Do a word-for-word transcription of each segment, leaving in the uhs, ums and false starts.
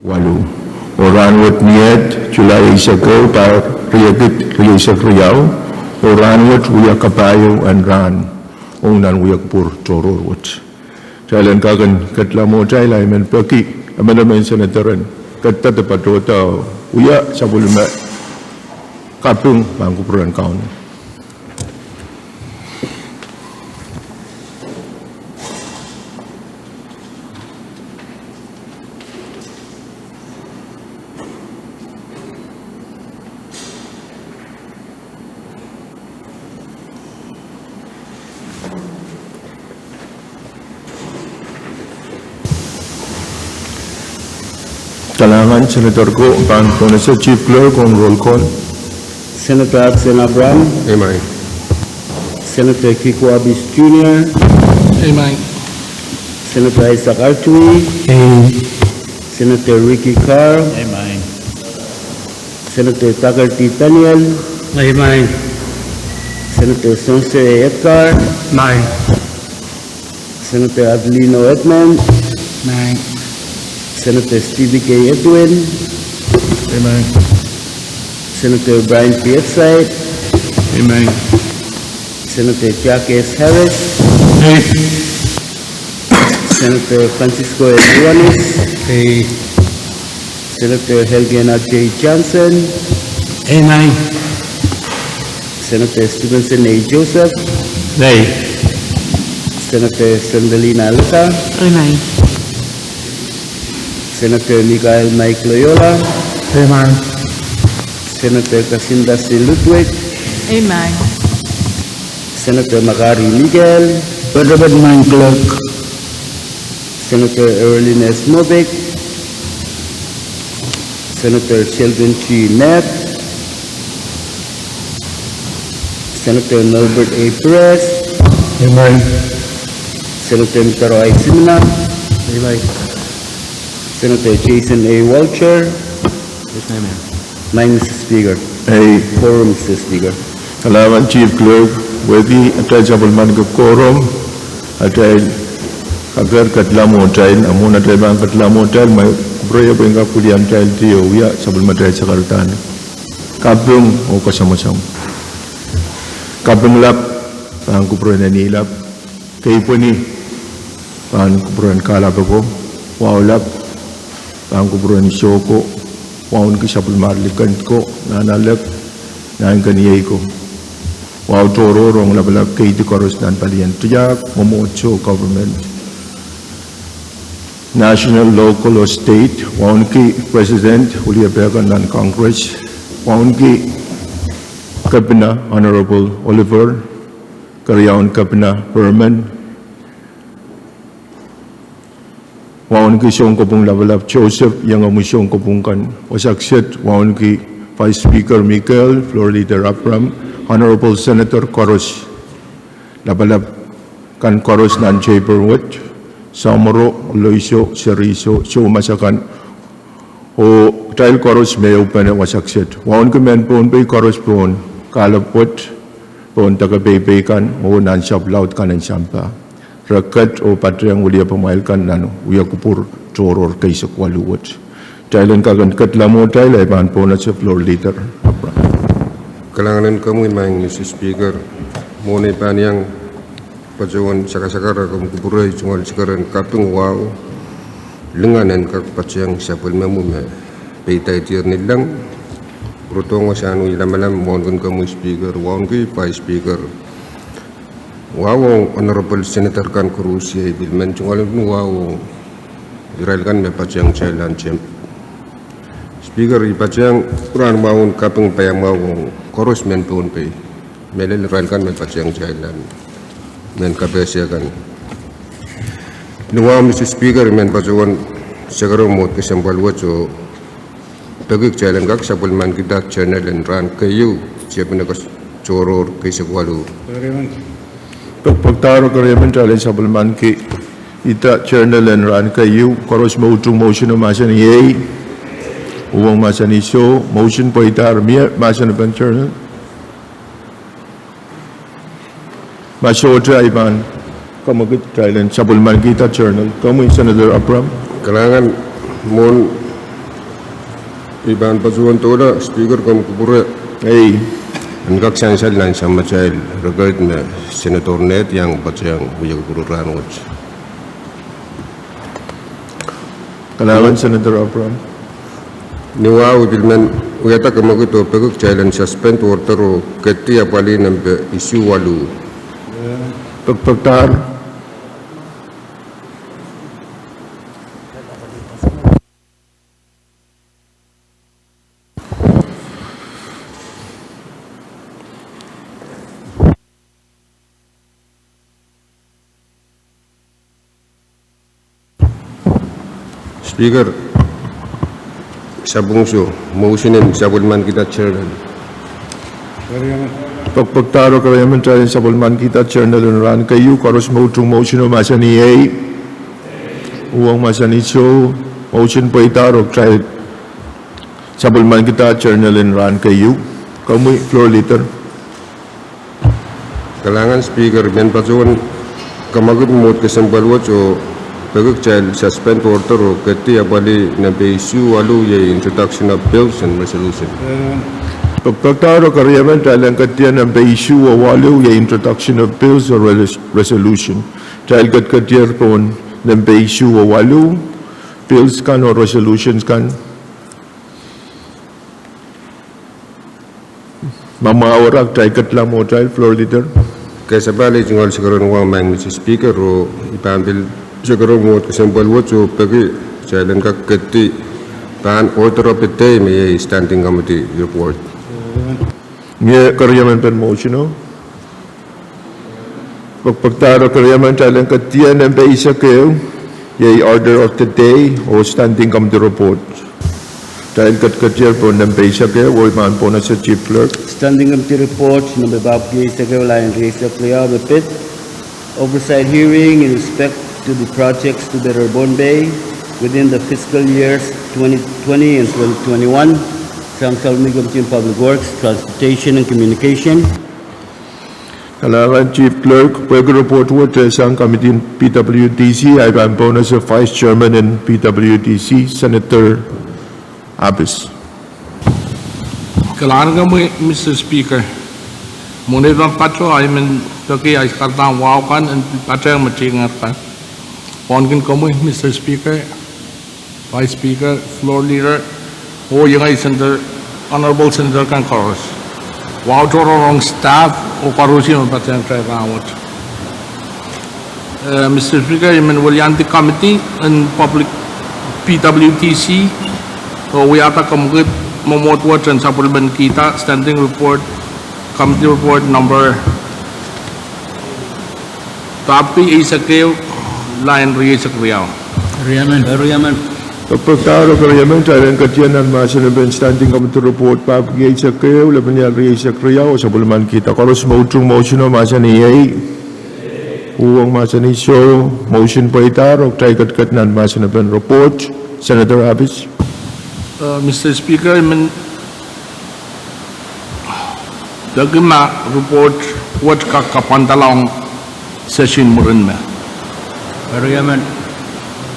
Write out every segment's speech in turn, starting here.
waluh. Oh rahnwet ni Eht, Sulai eisek ehu, pahr riekid rieisek riau, oh rahnwet wia kapahieu en rahn ong nan wia kupwur tohrohr wet. Kitail en kak en ketla mwohtail, ahi men peki emenemen Senator en ketido de patohdo wia sapwellime kaping pahn kupwuren Kauno. Kalahngan. Senator ko pahn pohnese. Chief Clerk, ong roll call. Senator Absen Abraham. Amen. Senator Kiko Abis Junior. Amen. Senator Isaac Altui. Amen. Senator Ricky Carl. Amen. Senator Tucker T. Daniel. Amen. Senator Spencer A. Edgar. Amen. Senator Adelino Edmond. Amen. Senator Stevie K. Edwin. Amen. Senator Brian P. Exide. Amen. Senator Jack S. Harris. Amen. Senator Francisco Ioanis. Amen. Senator Helgen J. Johnson. Amen. Senator Stevenson A. Joseph. Amen. Senator Sandalina Leta. Amen. Senator Michael Mike Loyola. Amen. Senator Kasinda C. Ludwig. Amen. Senator Makari Miguel. Padapadahn Clerk. Senator Erlin S. Mobik. Senator Sheldon G. Knapp. Senator Norbert A. Perez. Amen. Senator Mitaro I. Simina. Amen. Senator Jason A. Walker. Yes, ma'am. Amen, Mister Speaker. Amen. Quorum, Mister Speaker. Kalahngan Chief Clerk, wehwehki atail sapwellimaniki quorum, atail kakehr ketla mwohtail, a mwohn atail pahn ketla mwohtail, ma kupwure pwe en kak wiliandi atail tiahk wia sapwellimatail sakaradahn kaping oh kasamwasamw. Kaping lap pahn kupwuren Ehnilap. Keipweni pahn kupwuren Kahlap oko. Wahu lap pahn kupwuren Sohko. Wauneki sapwellimar likin ko, Nahnalek, Nahnken Iei ko. Wahu tohrohr ong lapalap keidi koaros nan palien tiahk, mwomwohdiso, government, national, local oh state. Wauneki President, wiliepehkan nan Congress. Wauneki Kepina, Honorable Oliver, keriaun Kepina Perman. Wauneki sounkopwung lapalap Joseph, iengomwi sounkopwung kan wasakiset. Wauneki Vice Speaker Mikel, Floor Leader Abraham, Honorable Senator koaros, lapalap kan koaros nan chamber wet, Samoro, Loiso, Seriso, soumas akan, oh kitail koaros me ehupene wasakiset. Wauneki mehn Pohnpei koaros pohn kahlap wet, pohn deke peipei kan, oh nan sahpw laud kan en sampah. Re ket oh patehng wiliepamwail kan nan wia kupwur tohrohr keisek waluh wet. Kitail en kak en ketla mwohtail, ahi pahn pohnese Floor Leader Abraham. Kalahngan en komwi, Mister Speaker. Mwohn ei pahn iang patohwan sakasakar, a komw kupwure tungoal sikeren kaping, wahu, lingan en kak patehng sapwellimomwi me peidaidier ni leng. Pwurodohng wasahn wia lamalam, mwohn kin komwi Speaker, wauneki Vice Speaker. Wahu ong Honorable Senator kan koaros, iei pil men tungoal kin wahu ong irail kan me patehng kitail nan chamber. Speaker, I patehng rahn mwahu en kaping paiamwahu ong koaros mehn Pohnpei, mehlel irail kan me patehng kitail nan mehn kapehse kan. Ni wahu, Mister Speaker, I men patohwan sakaro mwohd kesempwal wet oh peki kitail en kak sapwellimanikihda journal en rahn keieu, Tiepene Tohrohr keisek waluh. Pekpekdahro keriemen, kitail en sapwellimanikihda journal en rahn keieu. Koaros me utung motion oh mahsanih iei, uhwong mahsanih soh. Motion pweidahr, mie mahsen en journal? Ma sohte, ahi pahn kamwekid kitail en sapwellimanikihda journal. Komwi Senator Abraham. Kalahngan. Mwohn I pahn patohwan doula Speaker, komw kupwure. Ei. En kak sansal nan samatail record me Senator Ned iang patohwan wia kupwure rahnwet. Kalahngan, Senator Abraham. Ni wahu I pil men wiahda kamwekid oh peki kitail en suspend order oh kedi apwalih nempe isuh waluh. Pekpekdahr. Speaker, sapwung soh, motion en sapwellimankihda journal. Pekpekdahr oh keriemen kitail en sapwellimankihda journal en rahn keieu, koaros me utung motion o mahsanih ei. Uhwong mahsanih soh, motion pweida oh kitail sapwellimankihda journal en rahn keieu. Komwi Floor Leader. Kalahngan Speaker, I men patohwan kamwekid mwomwohd kesempwal wet oh peki kitail suspend order oh kedi apwalih nempe isuh waluh, iei introduction of bills and resolution. Pekpekdahr oh keriemen kitail en kedi nempe isuh oh waluh, iei introduction of bills oh res-, resolution. Kitail kedkedier pohn nempe isuh oh waluh, bills kan oh resolutions kan. Ma mwahu rak kitail kedla mwohtail, Floor Leader. Kesepahl, I tungoal sekerohn wah, Madam Speaker, oh I pahn pil sekerohn mwomwohd kesempwal wet oh peki kitail en kak kedi pahn order of the day me iei standing committee report. Mie, keriemen pen motion o. Pekpekdahr oh keriemen kitail en kedi nempe eisek ehu, iei order of the day oh standing committee report. Kitail kedkedier pohn nempe eisek ehu, oh I pahn pohnese Chief Clerk. Standing committee report nempe pahpwiki eisek ehu, lain rieisek riau me pid. Oversight hearing in respect to the projects to better Pohnpei within the fiscal years twenty twenty and twenty twenty-one. Sang Salome Committee on Public Works, Transportation and Communication. Kalahngan Chief Clerk, pwehki report wet sang committee en P W D C, I pahn pohnese Vice Chairman en P W D C, Senator Abis. Kalahngan komwi, Mister Speaker. Mwohn ei pahn patoh, I men peki ei kahrehda wahu kan en patehng me tinger kan. Wauneki komwi, Mister Speaker, Vice Speaker, Floor Leader, oh iengei Senator, Honorable Senator kan koaros. Wahu tohrohrohng staff oh koaros me patehng kitail rahnwet. Eh, Mister Speaker, I men weliandi committee en public P W D C, oh wiahda kamwekid mwomwohd wet en sapwellimankihda standing report, committee report number pahpwiki eisek ehu, lain rieisek riau. Pekpekdahr oh keriemen kitail en kedi nan mahsen en standing committee report pahpwiki eisek ehu, lepin ial rieisek riau, oh sapwellimankihda. Koaros me utung motion o mahsanih ei. Uhwong mahsanih soh, motion pweida oh kitail kedked nan mahsen en report. Senator Abis. Uh, Mister Speaker, I men peki ma report wet kak kapwandala ong session mwurin me.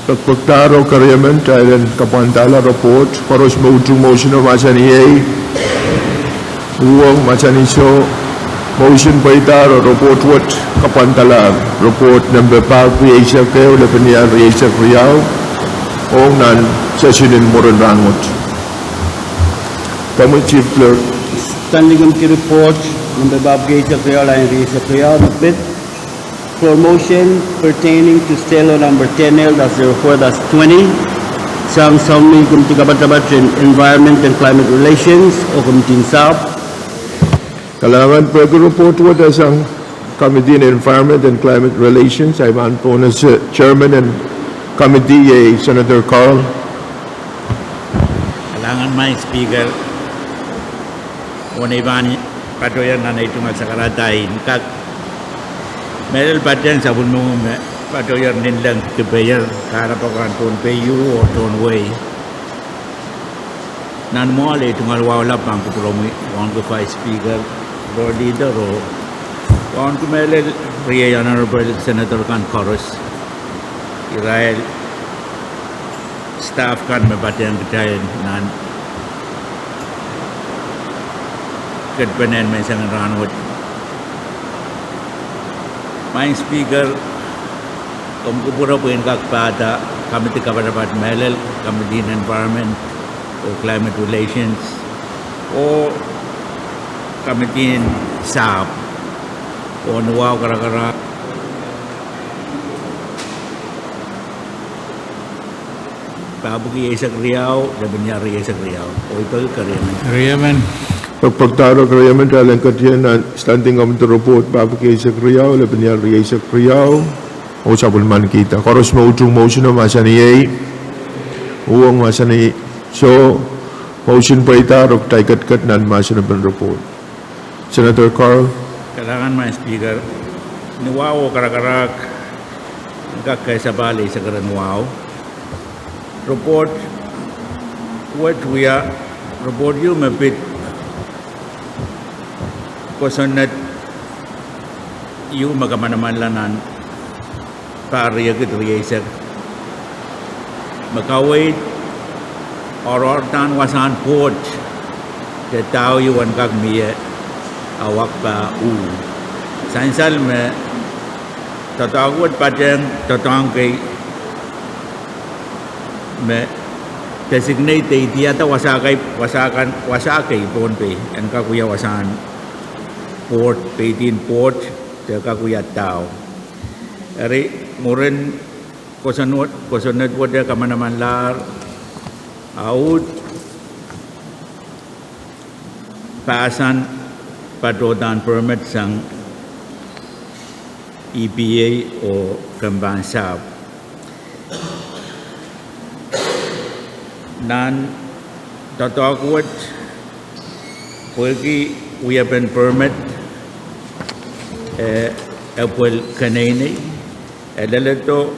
Pekpekdahr oh keriemen kitail en kapwandala report, koaros me utung motion o mahsanih ei. Uhwong mahsanih soh, motion pweida oh report wet kapwandala, report nempe pahpwiki eisek ehu, lepin ial rieisek riau, ong nan session en mwurin rahnwet. Komwi Chief Clerk. Standing Committee report nempe pahpwiki eisek riau, lain rieisek riau me pid. Floor motion pertaining to sale number ten L dash zero four dash twenty. Sang Salome Committee Kapatapat en Environment and Climate Relations oh Committee en Sahpw. Kalahngan, pwehki report wet sang Committee en Environment and Climate Relations, I pahn pohnese Chairman en Committee, iei Senator Carl. Kalahngan, Madam Speaker. Mwohn ei pahn patohier nan ei tungoal sakarada, I en kak mehlel patehng sapwellime me patohier ninleng dipe, kahrepen pahn Pohnpei ieu oh tohn wehi. Nan mwoahl ei tungoal wahu lap pahn kupwuromwi, Wauneki Vice Speaker, Floor Leader, oh wauneki mehlel riei Honorable Senator kan koaros, irail staff kan me patehng kitail nan Kedpenen menseng en rahnwet. Maing Speaker, komw kupwure pwehn kak pahda komiti kapatapat mehlel, Committee on Environment oh Climate Relations, oh Committee on Sahpw, oh ni wahu karakarahk pahpwiki eisek riau, lepin iar rieisek riau. Oh I peki keriemen. Keriemen. Pekpekdahro keriemen, kitail en ketien nan Standing Committee Report pahpwiki eisek riau, lepin iar rieisek riau. Oh sapwellimanikihda. Koaros me utung mousen o mahsanih ei. Uhwong mahsanih soh. Mousen pweida, oh kitail ketiket nan mahsen en report. Senator Carl. Kalahngan Maing Speaker, ni wahu oh karakarahk, kak kesapahl eisek ren wahu. Report wet wia, report ieu me pid kosonned ieu me kamanamanla nan pahr riekid rieisek, me kaweid oaroahr dahn wasahn pwoht de dahu ieu en kak mie, a wak pah uh. Sansal me doadoahk wet patehng doadoahk kei me designate de idiada wasa kei, wasa kan, wasa kei Pohnpei en kak wia wasahn pwoht, peidiong pwoht, de kak wia dahu. Eri mwurin kosonned, kosonned wet e kamanamanlahr, a uhd pahsan patohdan permit sang EPA oh kempahn sahpw. Nan doadoahk wet, pwehki wiepen permit, eh, epwel keneinei, e leledo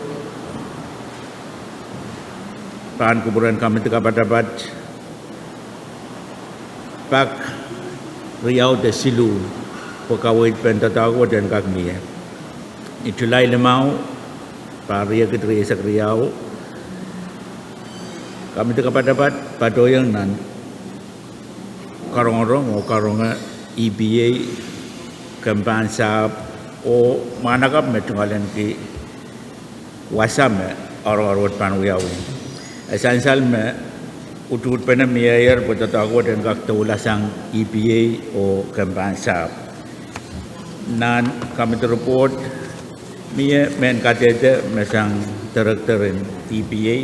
pahn kupwuren komiti kapatapat pak riau de siluh pwe kaweid pen doadoahk wet en kak mie. Ni Sulai limau, pahr riekid rieisek riau, komiti kapatapat patohieng nan karongorong oh karonge EPA, kempahn sahpw, oh mwahnakapw me tungoalenki wasa me oaroahr wet pahn wiawi. E sansal me utuht pene mieier pwe doadoahk wet en kak doula sang EPA oh kempahn sahpw. Nan komiti report mie mehn kadehde me sang director en EPA,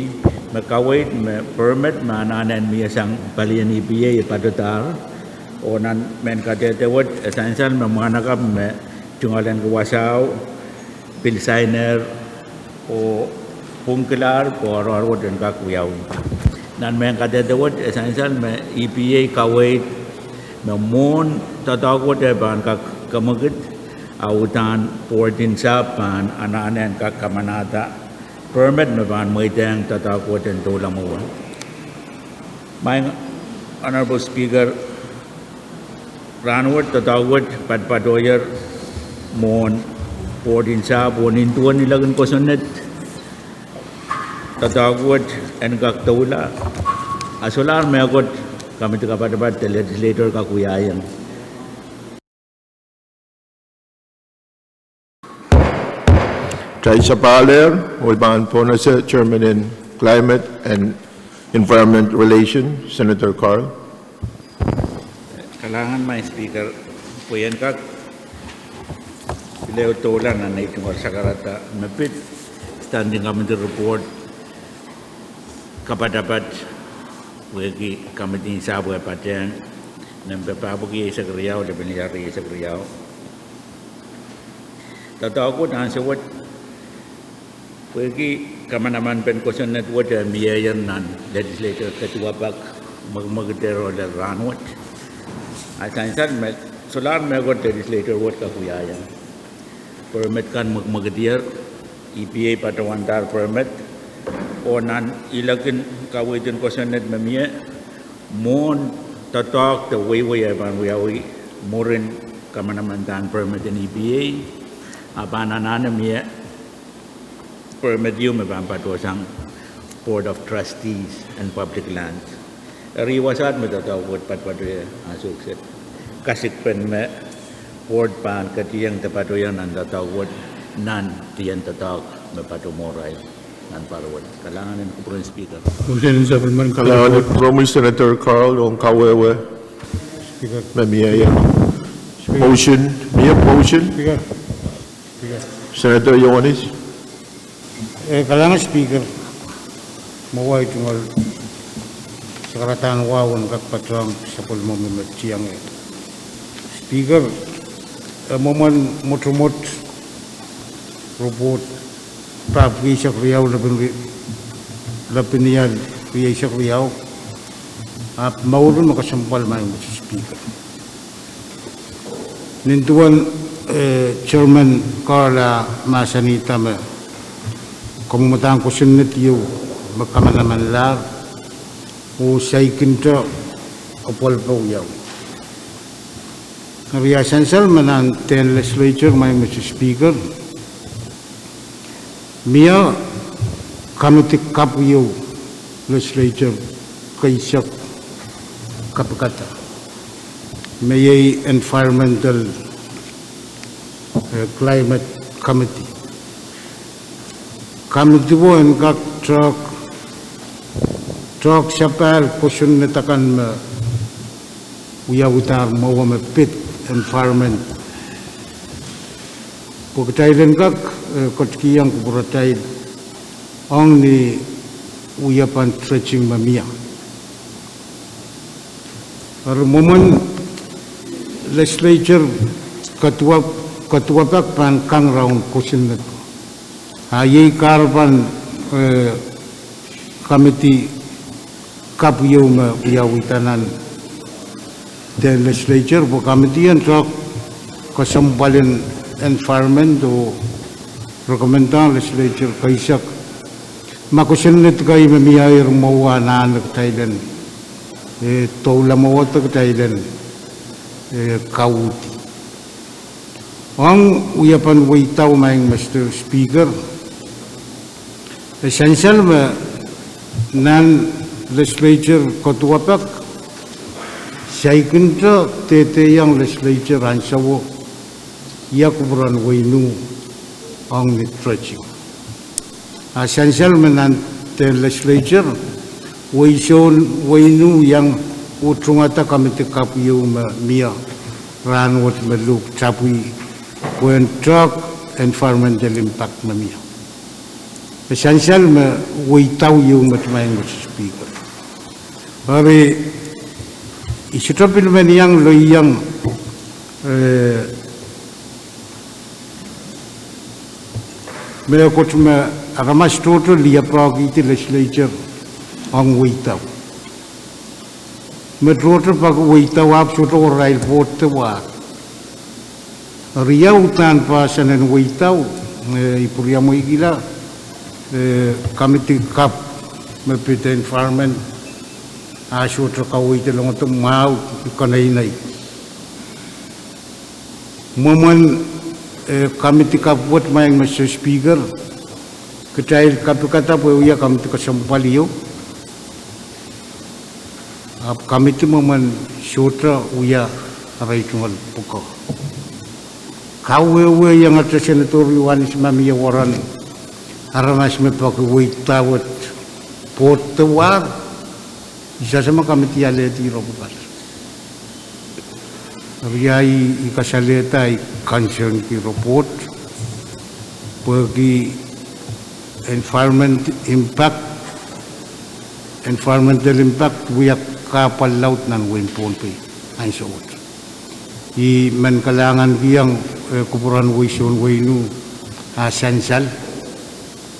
me kaweid me permit me anahne en mie sang palien EPA e patohdahr, oh nan mehn kadehde wet e sansal me mwahnakapw me tungoalenki wasao pil sainer oh pwungkilahr pwe oaroahr wet en kak wiawi. Nan mehn kadehde wet e sansal me EPA kaweid me mwohn doadoahk wet e pahn kak kemwekid, a uhdahn board en sahpw pahn anahne en kak kamanahda permit me pahn mweidehng doadoahk wet en doula mwowe. Maing Honorable Speaker, rahnwet doadoahk wet patpatohier mwohn board en sahpw oh nin duwen ilek en kosonned, doadoahk wet en kak doula, a solahr mehkot komiti kapatapat de legislator kak wiahiong. Kitail sapahl ehr, oh I pahn pohnese chairman en Climate and Environment Relation, Senator Carl. Kalahngan Maing Speaker, pwe I en kak pil ehu doula nan ei tungoal sakarada me pid Standing Committee Report kapatapat pwehki komiti en sahpw e patehng nempe pahpwiki eisek riau, lepin iar rieisek riau. Doadoahk wet ansou wet pwehki kamanaman pen kosonned wet e mieier nan legislator ketiwapak, mwekimwekidehr oh lel rahnwet. A sansal me solahr mehkot legislator wet kak wiahiong. Permit kan mwekimwekidier, EPA patohwandahr permit, oh nan ilek en kaweid en kosonned me mie, mwohn doadoahk de weiwei e pahn wiawi mwurin kamanamandan permit en EPA, a pahn anahne mie permit ieu me pahn patohsang Board of Trustees en Public Lands. Eri wasaht me doadoahk wet patpatohie ansou kiset. Kasikpen me board pahn ketiong de patohiong nan doadoahk wet, nan dien doadoahk me patohwan mwohrail nan pahr wet. Kalahngan en kupwuren Speaker. Motion en supplementary. Kalahngan en kupwuren Senator Carl ong kawehwe. Speaker. Me mie ie. Speaker. Motion, mie motion. Speaker. Speaker. Senator Iohannis. Eh, kalahngan Speaker, me wai tungoal sakaradahn wahu en kak patohwan sapwellime me tiang ie. Speaker, eh, mwomwen mwotomwot report pahpw rieisek riau lepin ri-, lepin ial rieisek riau, ahpw mour me kesempwal, Madam Speaker. Nin duwen, eh, Chairman Carl a mahsanihda me kamwomwdahng kosonned ieu me kamanamanlahr oh saikinte apwal pwe wiawi. Eri a sansal me nan dehn legislature, Madam Speaker, mie kamidi kapw ieu legislature keisek kapikada, me iei Environmental, eh, Climate Committee. Kamidi wo en kak tehk, tehk sapahl kosonned akan me wiawidahr mwowe me pid environment. Pwe kitail en kak, eh, ketikihong kupwuratail ong ni wia pahn dredging me mie. Eri mwomwen legislature kaduwa-, kaduwapak pahn kang rahn kosonned. A iei kahrepen, eh, kamidi kapw ieu me wiawihda nan dehn legislature, pwe kamidi en tehk kesempwalin environment oh recommend-ehng legislature keisek ma kosonned kei me mieier mwowe anahne kitail en, eh, doula mwowe de kitail en, eh, kauhdi. Ong wiepen weidau, Madam Speaker, e sansal me nan legislature kaduwapak, saikinte dehdeiong legislature ansouo ia kupwuren weinu ong ni dredging. A sansal me nan dehn legislature wehi soun weinu iang utungada kamidi kapw ieu me mie rahnwet me luhk tapwi pwehn tehk environmental impact me mie. E sansal me weidau ieu me, Madam Speaker. Eri I sohte pil men iang loiong, eh, mehkot me aramas tohto liapoakihdi legislature ong weidau. Me tohto pak weidau ahpw sohte warail pwohd de war. Eri ia uhdahn poahsoan en weidau, eh, I pwuriamweikihla, eh, kamidi kapw me pid environment a sohte kaweid longdo mwahu, I keneinei. Mwomwen, eh, kamidi kapw wet, Madam Speaker, kitail kapikada pwe wia kamidi kesempwal ieu. Ahpw kamidi mwomwen sohte wia arail tungoal pwukoa. Kawehwe iangete Senator Iohannis ma mie weren aramas me peki weidau wet pwohd de war, I sehse ma kamidi alehdi ropwukat. Eri ia I kasalehda ahi concern ki report, pwehki environment impact, environmental impact wia kahpwal laud nan wehin Pohnpei ansou wet. I men kalahngankihong, eh, kupwuren wehi soun weinu a sansal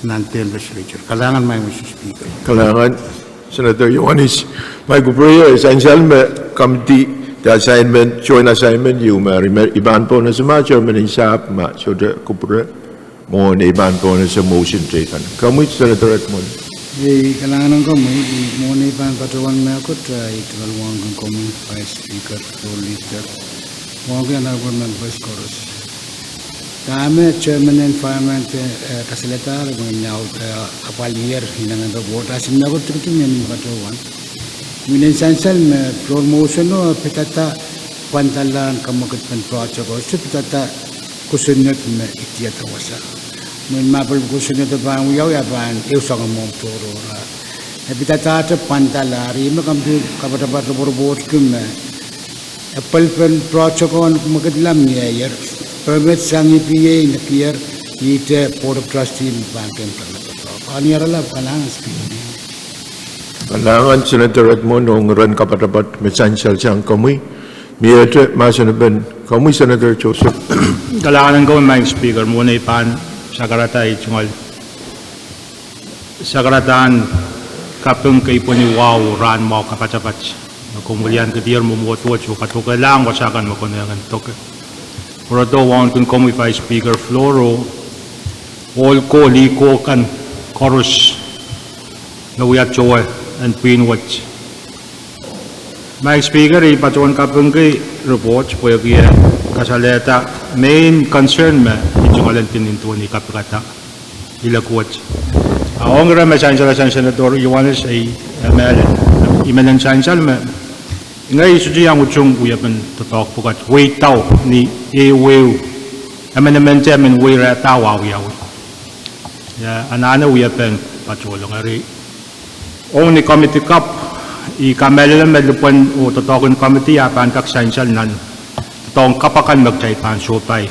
nan dehn legislature. Kalahngan, Madam Speaker. Kalahngan, Senator Iohannis. Ma I kupwure, e sansal me kamidi de assignment, joint assignment ieu me eri me I pahn pohnese ma chairman en sahpw ma sohte kupwure mwohn ei pahn pohnese motion teikan. Komwi, Senator Edmund. Ei, kalahngan ong komwi, I mwohn ei pahn patohwan mehkot, eh, I tungoal wauneki komwi, Vice Speaker, floor leader, wauneki honorable members koaros. Dahme chairman environment, eh, kasalehda, re mwein, eh, apwalier inengen report, a sohte mehkot tikitik me I men patohwan. I men sansal me floor motion o pidada pwandalahn kamwekid pen project o, se pidada kosonned me idiada wasa. Mwein ma pil kosonned e pahn wiawi, e pahn ehu soangen mwohmw tohrohr. E pidadahte pwandala, eri me komw pil kapatapat roporpoatki me e pil pen project o en mwekidla mieier, permit sang E P A nekier, ihte Board of Trustee me pahn kin permit. Kaniarala, kalahngan Speaker. Kalahngan Senator Redmond ong iren kapatapat me sansal sang komwi. Miehte mahsen pen komwi, Senator Joseph. Kalahngan en komwi Madam Speaker, mwohn ei pahn sakarada ei tungoal sakaradahn kaping kei pweni wahu rahn mwahu kapatapat. Me komw wilian kedier mwomwohd wet oh katokelahng wasa kan me konehng en doke. Pwurodo wauneki komwi Vice Speaker Flour oh ohl ko, lih ko kan koaros me wia towe en pwihn wet. Madam Speaker, I patohwan kapingki report pwehki e kasalehda main concern me I tungoal en pil nin duwen I kapikada ilek wet. A ong ire me sansal sang Senator Ioanis, e, e mehlel, I men en sansal me ngehi sohte iang utung wiepen doadoahk pwukat, weidau ni ehu ehu emenemen te men weirehda wawiawi. Ia, anahne wiepen patohlong eri ong ni committee kapw, I kamehlele me lipwen oh doadoahk en committee a pahn kak sansal nan doadoahk kapw akan me kitail pahn sohpai,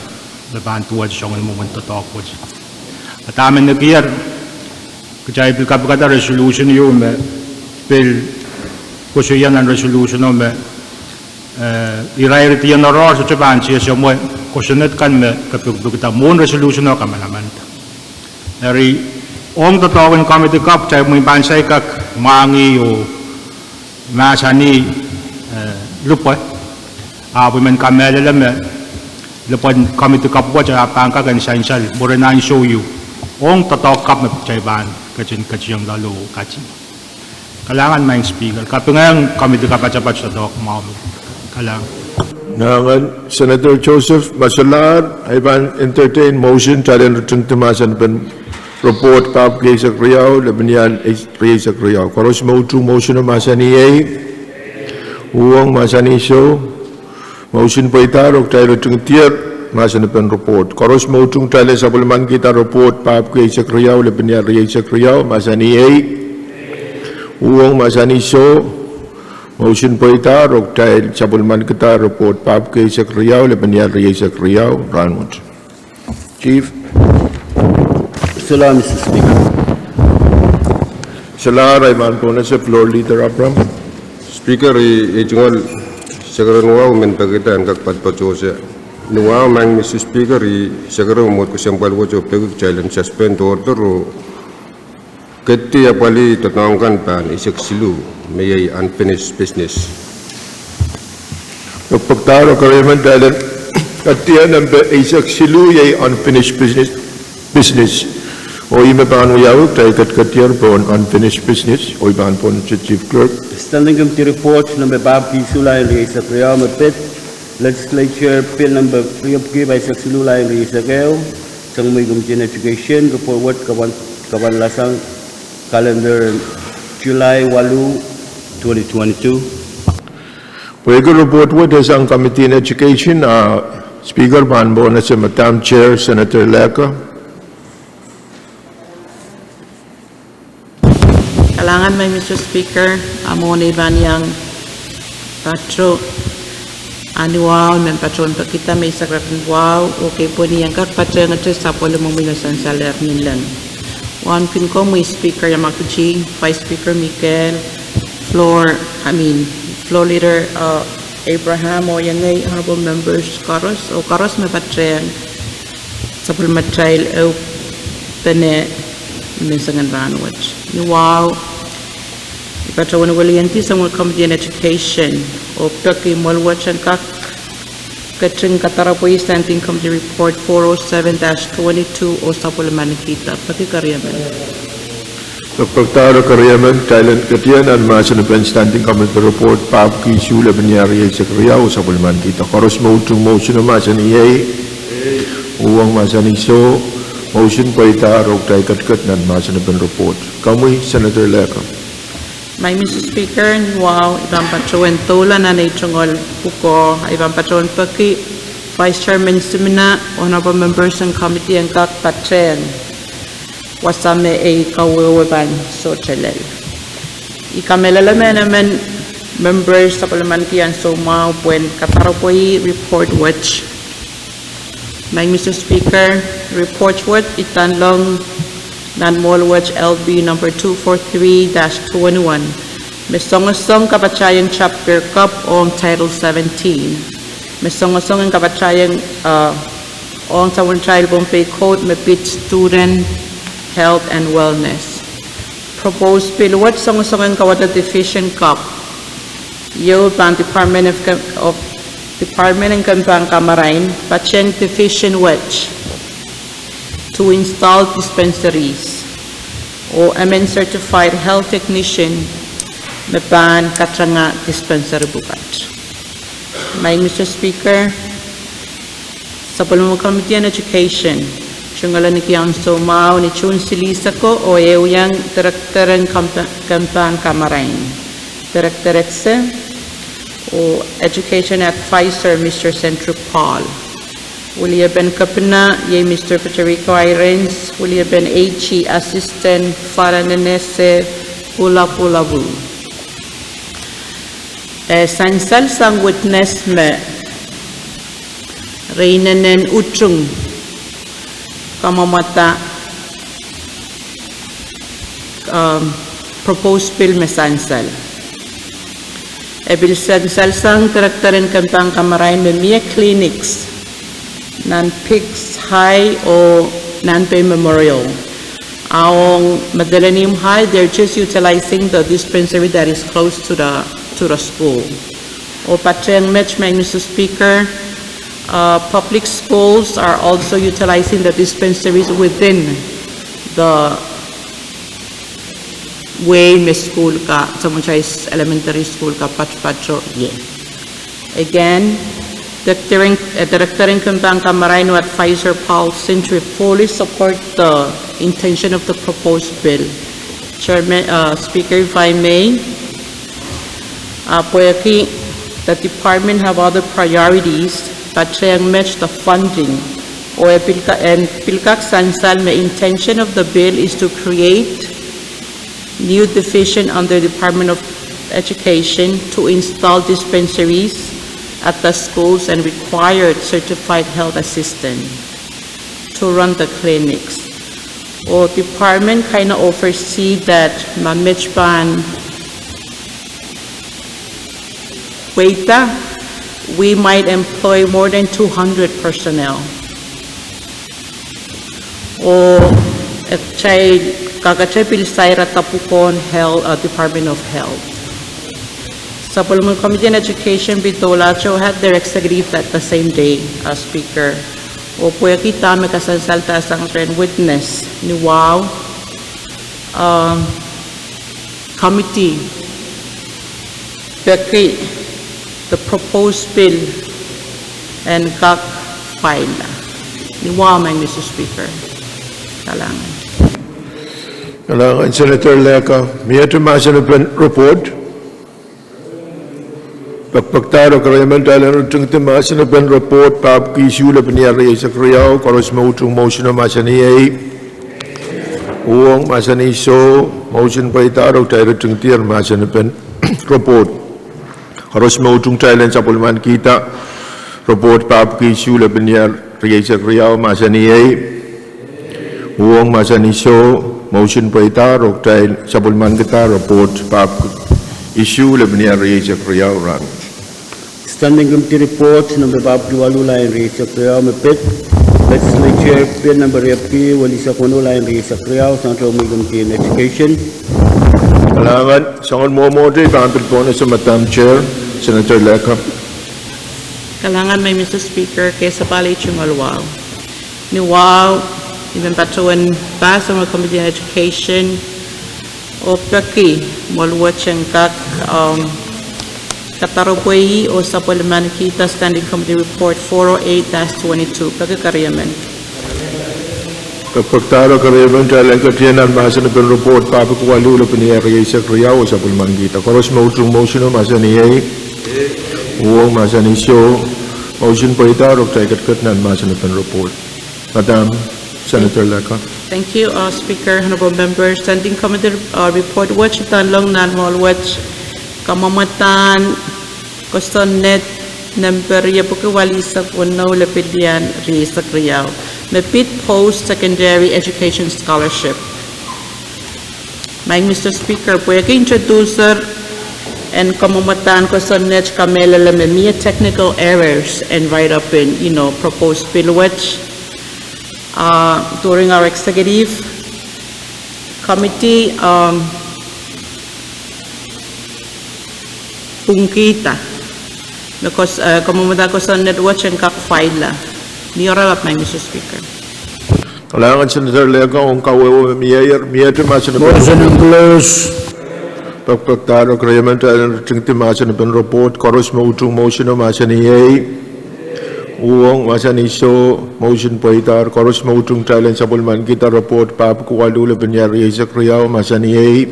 me pahn duwehte soangen mwomwen doadoahk wet. A dahme nekier, kitail pil kapikada resolution ieu me pil koasoia nan resolution o me, eh, irair dienoaroahr sohte pahn tiesemwe kosonned kan me kepikipikda mwohn resolution o kamanaman. Eri ong doadoahk en committee kapw, kitail mwein pahn saikak mwahngih oh mahsanih, eh, lipwe, ahpw I men kamehlele me lipwen committee kapw wet a pahn kak en sansal mwurin ansou ieu ong doadoahk kapw me kitail pahn ketin ketiong loale oh kati. Kalahngan Madam Speaker, kapingehng committee kapatapat doadoahk mwahu me kalahngan. Kalahngan Senator Joseph. Ma solahr, I pahn entertain motion kitail en ritingdi mahsen pen report pahpwiki eisek riau, lepin ial rieisek riau. Koaros me utung motion o mahsanih ei. Uhwong mahsanih soh. Motion pweidahr oh kitail ritingdier mahsen pen report. Koaros me utung kitail en sapwellimankihda report pahpwiki eisek riau, lepin ial rieisek riau, mahsanih ei. Uhwong mahsanih soh. Motion pweidahr oh kitail sapwellimankihda report pahpwiki eisek riau, lepin ial rieisek riau, rahnwet. Chief. Solahr, Mister Speaker. Solahr, I pahn pohnese Floor Leader Abraham. Speaker, I, I tungoal sekeren wahu men pekihda en kak patohse. Ni wahu, Madam Mister Speaker, I sekeren mwomwohd kesempwal wet oh peki kitail en suspend order oh keti apwalih doadoahk kan pahn eisek siluh, me iei unfinished business. Pekpekdahr oh keriemen, kitail en ketier nempe eisek siluh, iei unfinished business, business. Oh ih me pahn wiawi, kitail ketiketier pohn unfinished business, oh I pahn pohnese Chief Clerk. Standing Committee Report nempe pahpwiki isuh, lain rieisek riau me pid, Legislature Bill nempe riepwiki pahisek siluh, lain rieisek ehu, sang mwehi Committee en Education, report wet kapwan, kapwanlasang calendar July waluh, twenty twenty-two. Pwehki report wet e sang Committee en Education, a Speaker pahn pohnese Madam Chair, Senator Lecker. Kalahngan Madam Mister Speaker, a mwohn ei pahn iang pato ni wahu, I men patohwan pekihda me eisek riemen wahu, oh kei pweni en kak patehngete sapwellimomwi me sansalehr ni leng. Wauneki komwi Speaker Yamaguchi, Vice Speaker Mikel, Floor, I mean, Floor Leader, uh, Abraham, oh iengei honorable members koaros, oh koaros me patehng sapwellimatail ehupene menseng en rahnwet. Ni wahu, I patohwan weliandi sang mwehi Committee en Education, oh peki mwoal wet en kak ketin kadarapwei Standing Committee Report four oh seven dash twenty-two oh sapwellimanikihda. Peki keriemen. Pekpekdahr oh keriemen, kitail en ketier nan mahsen pen Standing Committee Report pahpwiki isuh, lepin ial rieisek riau, oh sapwellimanikihda. Koaros me utung motion o mahsanih ei. Uhwong mahsanih soh. Motion pweidahr oh kitail ketiket nan mahsen pen report. Komwi Senator Lecker. Maing Mister Speaker, ni wahu I pahn patohwan doula nan ei tungoal pwukoa, I pahn patohwan peki Vice Chairman Simina, honorable members en committee en kak patehng wasa me ei kawehwe pahn sohte lel. I kamehlele me emen members sapwellimaniki ansou mwahu pwehn kadaropwe report wet. Maing Mister Speaker, report wet I tanlong nan mwohl wet L B number two four three dash twenty-one. Me songosong kapatahieng chapter kop ong Title seventeen. Me songosong en kapatahieng, uh, ong sapwellimatail Pohnpei Code me pid Student Health and Wellness. Proposed bill wet songosong en kawada division kop. Ieu pahn Department of, of Department en Kempahn Kamarain, patehng division wet to install dispensaries oh emen certified health technician me pahn katanga dispensary pwukat. Maing Mister Speaker, sapwellime committee en education tungoaleniki ansou mwahu ni June silihsek oh ehu iang director en Kempa-, Kempahn Kamarain, director ese, oh education advisor Mister Sandra Paul. Weliepen kepina iei Mister Federico Irons, weliepen AG assistant Faranenese Pulapulawu. Eh, sansal sang witness me re inenen utung kamwomwada, um, proposed bill me sansal. E pil sansal sang director en Kempahn Kamarain me mie clinics nan Peaks High oh Nanpei Memorial. Ong Madolenihmw High, they're just utilizing the dispensary that is close to the, to the school. Oh patehng met, Maing Mister Speaker, uh, public schools are also utilizing the dispensaries within the wehi me school ka, Samoa Elementary School ka patopato ie. Again, Director en, uh, Director en Kempahn Kamarain oh Advisor Paul Sindri fully support the intention of the proposed bill. Chairman, uh, Speaker, if I may, uh, pwehki the department have other priorities, patehng met the funding, oh e pil ka-, en pil kak sansal me intention of the bill is to create new division under Department of Education to install dispensaries at the schools and required certified health assistant to run the clinics. Oh department kind of oversee that ma met pahn weida, we might employ more than two hundred personnel. Oh, eh, kitail, kak kitail pil sair ata pwukoahn health, uh, Department of Health. Sapwellime Committee on Education pil doulahte oh had their executive at the same day, uh, Speaker. Oh pwehki dahme kasansalda sang rehn witness ni wahu, um, committee peki the proposed bill en kak file. Ni wahu, Maing Mister Speaker. Kalahngan. Kalahngan Senator Leka. Miehte mahsen en report? Pekpekdahr oh keriemen, kitail en ritingdi mahsen en report, pahpwiki isuh, lepin iar rieisek riau. Koaros me utung motion oh mahsanih ei. Uhwong, mahsanih soh. Motion pweidahr oh kitail ritingdier mahsen en report. Koaros me utung, kitail en sapwellimanikihda report pahpwiki isuh, lepin iar rieisek riau, mahsanih ei. Uhwong, mahsanih soh. Motion pweidahr oh kitail sapwellimanikihda report pahpwiki isuh, lepin iar rieisek riau. Rahn Standing Committee Report, nempe pahpwiki waluh, lain rieisek riau me pid. Legislature Bill nempe riepwiki welisek weneu, lain rieisek riau, sang Committee on Education. Kalahngan, soangen mwomwohdiso pahn pil pohnese, Madam Chair, Senator Leka. Kalahngan, Maing Mister Speaker, kesepahl ei tungoal wahu. Ni wahu, I men patohwan pass ong Committee on Education, oh peki mwohn wet en kak, um, kadaropwe oh sapwellimanikihda Standing Committee Report four oh eight dash twenty-two. Peki keriemen. Pekpekdahro, keriemen, kitail en ketien nan mahsen en report pahieu waluh lepin ehu rieisek riau, oh sapwellimanikihda. Koaros me utung motion o mahsanih ehi. Uhwong mahsanih soh. Motion pweida, oh kitail ketiket nan mahsen en report. Madam Senator Lega. Thank you, uh, Speaker. Honorable members, Standing Committee, uh, report wet idanlong nan mwohn wet kamwomwedahn kosonned nempe riepwiki walisek weneu lepin ehu rieisek riau, me pid post-secondary education scholarship. Maing Mister Speaker, pwehki introducer en kamwomwedahn kosonned kamehlele me mie technical errors en write-up en, you know, proposed bill wet, uh, during our executive committee, um, pwungkihda me kos-, eh, kamwomwedahn kosonned wet en kak file. Ni oralap, Maing Mister Speaker. Kalahngan Senator Lega, ong kawehwe me mieier, miehte mahsen en report. Motion en close. Pekpekdahro, keriemen, kitail en ritingdi mahsen en report. Koaros me utung motion o mahsanih ehi. Uhwong mahsanih soh. Motion pweida. Koaros me utung, kitail en sapwellimanikihda report pahieu waluh lepin ehu rieisek riau, mahsanih ehi.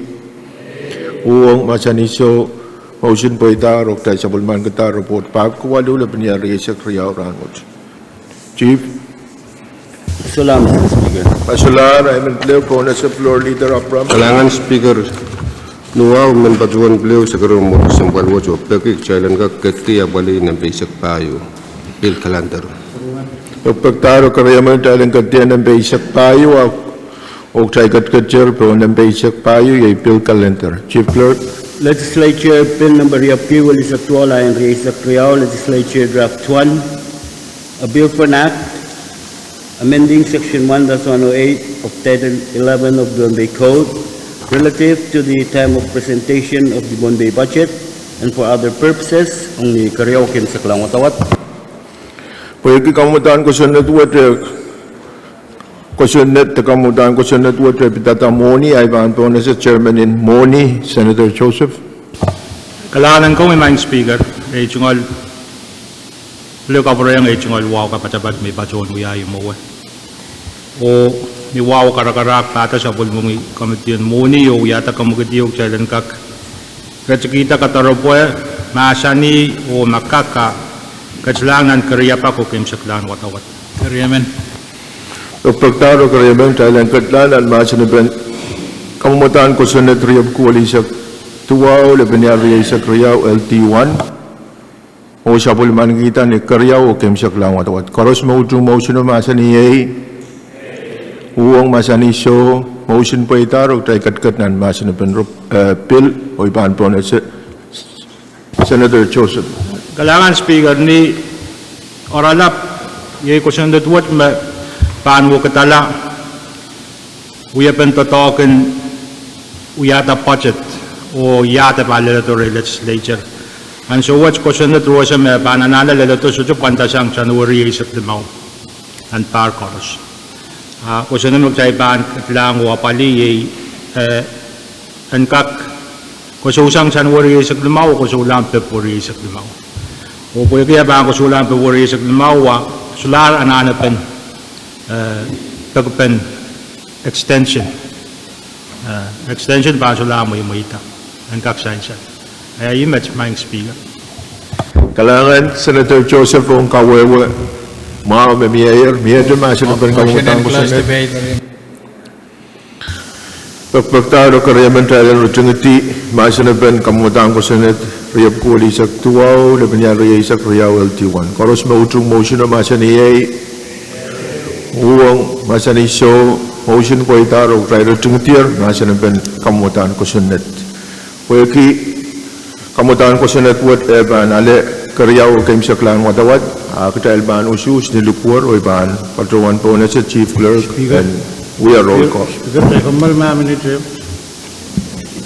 Uhwong mahsanih soh. Motion pweida, oh kitail sapwellimanikihda report pahieu waluh lepin ehu rieisek riau rahnwet. Chief. Solahr, Mister Speaker. Solahr, I men pil pohn ese Floor Leader Abraham. Kalahngan Speaker. Ni wahu men patohwan pil sekeren mwohn kesempwal wet oh peki kitail en kak ketdi apwalih nempe eisek pahieu, bill calendar. Pekpekdahro, keriemen, kitail en ketdi nempe eisek pahieu, oh kitail ketiketier pohn nempe eisek pahieu, iei bill calendar. Chief Clerk. Legislature Bill Number riepwiki walisek duwau, lain rieisek riau, Legislature Draft One, a bill for an act amending Section one dash one oh eight of Title eleven of the Pohnpei Code relative to the time of presentation of the Pohnpei budget and for other purposes, ong ni keriau keimwseklahn wadawad. Pwehki kamwomwedahn kosonned wet, eh, kosonned, kamwomwedahn kosonned wet, eh, pidada mwohni, ahi pahn pohnese Chairman en mwohni, Senator Joseph. Kalahngan komwi, Maing Speaker, eh, tungoal, pil kapwurehiong, eh, tungoal wahu kapatapat me patohwan wiahiong mwowe. Oh ni wahu karakarahk pahda sapwellimomwi committee en mwohni oh wiahda komwekid ieu kitail en kak ketikihda kadarepwe, mahsanih oh me kak ketilahng nan keriapak oh keimwseklahn wadawad. Keriemen. Pekpekdahro, keriemen, kitail en ketilahng nan mahsen en kamwomwedahn kosonned riepwiki walisek duwau lepin ehu rieisek riau, L D one. Oh sapwellimanikihda ni keriau oh keimwseklahn wadawad. Koaros me utung motion o mahsanih ehi. Uhwong mahsanih soh. Motion pweida, oh kitail ketiket nan mahsen en rep-, eh, bill, oh I pahn pohnese Senator Joseph. Kalahngan Speaker, ni oralap, iei kosonned wet me pahn wekidala wiepen doadoahk en wiahda budget oh iahda pahn leledo rehn legislature. Ansou wet kosonned rohs me pahn anahne leledo sohte pwandasang January eisek limau nan pahr koaros. Ah, kosonned me kitail pahn ketilahng oh apwalih iei, eh, en kak kosousang January eisek limau oh kosoulahng February eisek limau. Oh pwehki e pahn kosoulahng February eisek limau, ah, solahr anahnepen, eh, pekipen extension. Eh, extension pahn solahr mweimweida en kak sansal. Eh, iei met, Maing Speaker. Kalahngan Senator Joseph ong kawehwe mwahu me mieier, miehte mahsen en kamwomwedahn kosonned. Pekpekdahro, keriemen, kitail en ritingidi mahsen en kamwomwedahn kosonned riepwiki walisek duwau lepin ehu rieisek riau, L D one. Koaros me utung motion o mahsanih ehi. Uhwong mahsanih soh. Motion pweida, oh kitail ritingidi mahsen en kamwomwedahn kosonned. Pwehki kamwomwedahn kosonned wet e pahn ale keriau oh keimwseklahn wadawad, ah, kitail pahn usuhs ni likwer oh I pahn patohwan pohnese Chief Clerk en wia roll call. Speaker, kitail kommoal ma minit.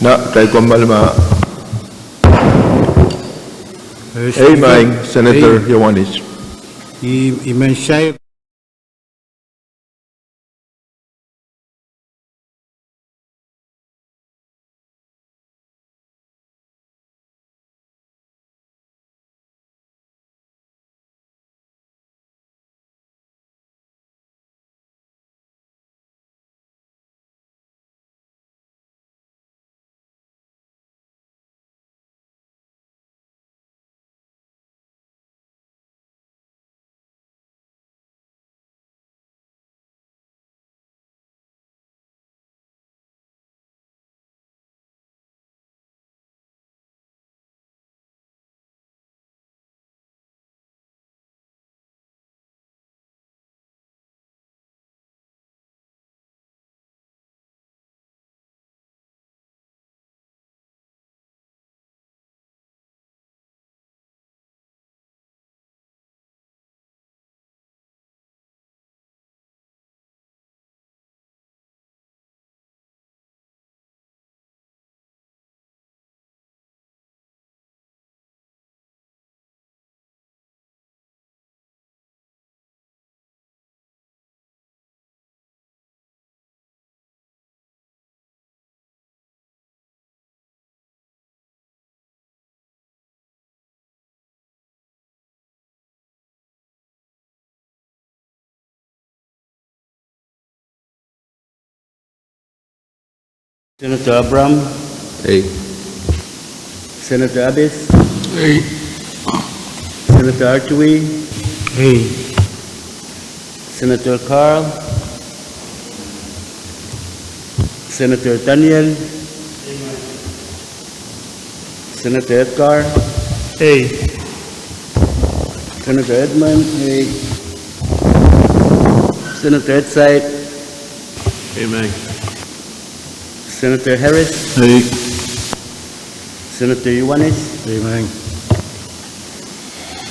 Na, kitail kommoal ma. Ei, Maing Senator Iohannis. I, I men sair Senator Abraham. Ei. Senator Abis. Ei. Senator Artui. Ei. Senator Carl. Senator Daniel. Senator Edgar. Ei. Senator Edmund. Ei. Senator Edside. Amen. Senator Harris. Ei. Senator Ioanis. Amen.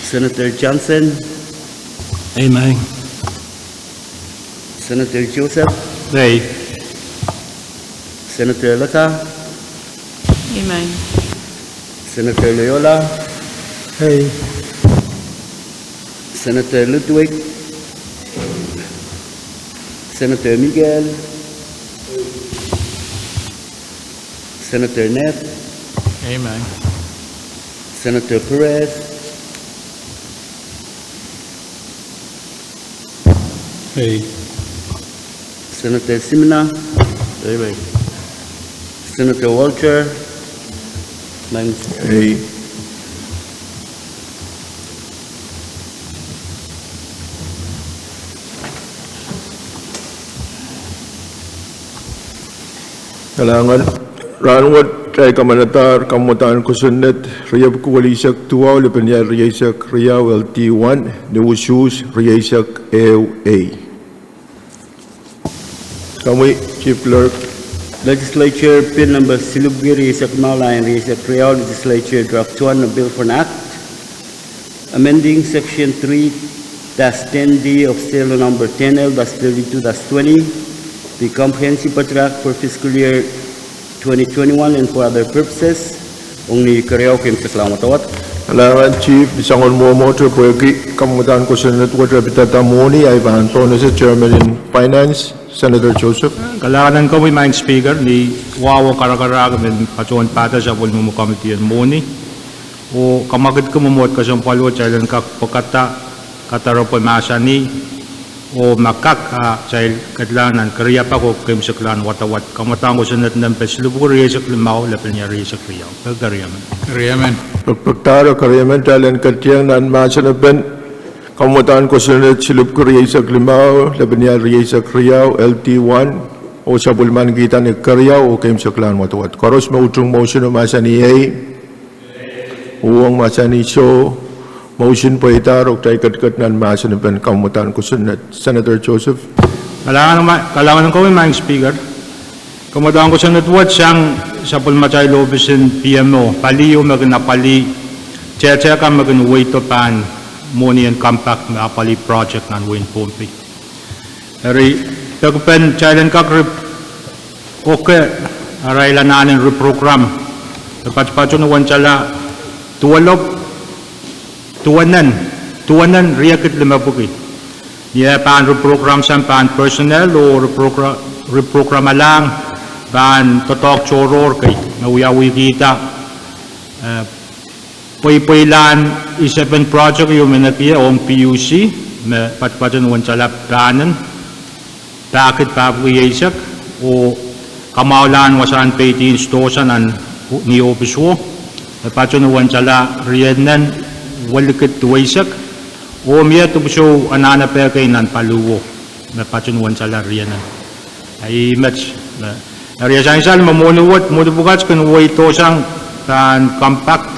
Senator Johnson. Amen. Senator Joseph. Ei. Senator Lata. Amen. Senator Leola. Ei. Senator Ludwig. Senator Miguel. Senator Ned. Amen. Senator Perez. Ei. Senator Simina. Amen. Senator Walter. Amen. Ei. Kalahngan. Rahnwet kitail kamanadahr kamwadahn kosonned riepwiki welisek duwau, lepeniair rieisek riau, L D one, ni usuhs rieisek ehu A. Komwi, Chief Clerk. Legislature Bill Number silipwiki rieisek limau, lain rieisek riau, Legislature Draft One, a Bill for an Act amending Section three dash ten D of State Law Number ten L dash thirty-two dash twenty, the Comprehensive Budget Act for fiscal year twenty twenty-one and for other purposes. Ong ni keriau, keimwseklahn wadawad. Kalahngan Chief, soangen mwomwohdiso pwehki kamwadahn kosonned wet epwiki mwohni, ahi pahn pohnese Chairman en Finance, Senator Joseph. Kalahngan en komwi Madam Speaker, ni wahwo karakarahk me patohwan pahda sapwellime komiti en mwohni. Oh kamwakidki mwomwohd kesempwal wet kitail en kak pwekada, kadarope mahsanih, oh ma kak, ah, kitail ketlahng nan keriapak oh keimwseklahn wadawad. Kamwadahn kosonned nempe silipwiki rieisek limau, lepeniair rieisek riau. Pekpek, keriamen. Pekpekdahr, keriamen. Kitail en ketieng nan mahsenepen kamwadahn kosonned silipwiki rieisek limau, lepeniair rieisek riau, L D one, oh sapwellimanikihda ni keriau oh keimwseklahn wadawad. Koaros me utung motion oh mahsanih ei. Uhwong, mahsanih soh. Motion pweidahr oh kitail ketiket nan mahsenepen kamwadahn kosonned. Senator Joseph. Kalahngan en komwi Madam Speaker. Kamwadahn kosonned wet sang sapwellimatail ohpis en P M O, pali oh me kin apwalih tehtehkan me kin wehdo pahn mwohnien compact me apwalih project nan wehin Pohnpei. Eri, peki pen kitail en kak ri- oke arail anahn en reprogram, e patpato ni wensala duwelop, duwenen, duwenen riekid limepwiki. Ni eh pahn reprogram sang pahn personnel oh reprogra- reprogramalahng pahn doadoahk tohrohr kei me wiawihkihda, eh, pweipweilahn isepen project ieu me nekier ong P U C, me patpato ni wensala pahnen pahkid pahpwiki eisek, oh kamwahulahn wasahn peidi en sidohsa nan ni ohpis wo, me patpato ni wensala rienen welikid duweisek, oh mie dipwisou anahne peh kei nan paliwo, me patpato ni wensala rienen. Ahi met, me, eri e sansal me mwohni wet, mwohni pwukat kin wehdo sang pahn compact,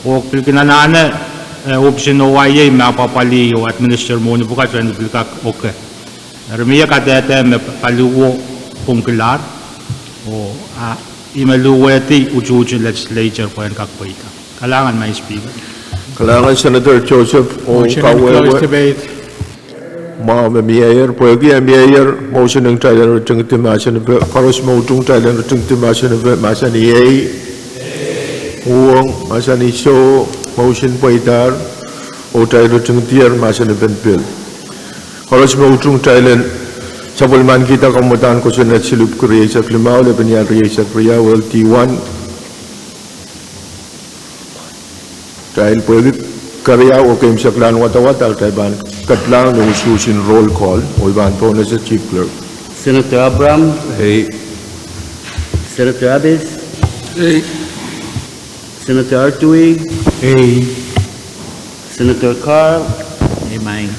oh pil kin anahne, eh, ohpis en O I A me apwapwalih oh administer mwohni pwukat, ren pil kak oke. Eri mie kadehde me paliwo pwungkilahr, oh, ah, ih me luwehdi utuhti legislature pwehn kak pweida. Kalahngan Madam Speaker. Kalahngan Senator Joseph, oh, kawehwe. Mwahu me mieier, pwehki e mieier, motion en kitail en ritingdi mahsen epe, koaros me utung kitail en ritingdi mahsen epe, mahsanih ei. Uhwong, mahsanih soh. Motion pweidahr, oh kitail ritingdier mahsen epen pil. Koaros me utung kitail en sapwellimanikihda kamwadahn kosonned silipwiki rieisek limau, lepeniair rieisek riau, L D one. Kitail pwehki keriau oh keimwseklahn wadawad, kitail pahn kedlahng ni usuhs en roll call, oh I pahn pohnese Chief Clerk. Senator Abraham. Ei. Senator Abis. Ei. Senator Artui. Ei. Senator Carl. Ei, maing.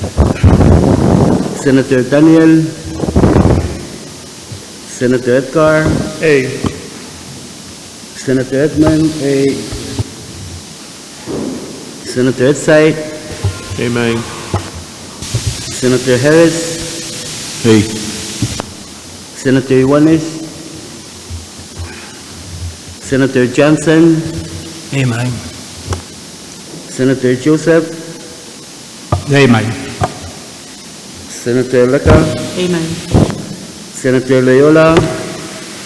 Senator Daniel. Senator Edgar. Ei. Senator Edmund. Ei. Senator Edsait. Ei, maing. Senator Harris. Ei. Senator Iwanis. Senator Johnson. Ei, maing. Senator Joseph. Ei, maing. Senator Leka. Ei, maing. Senator Loyola.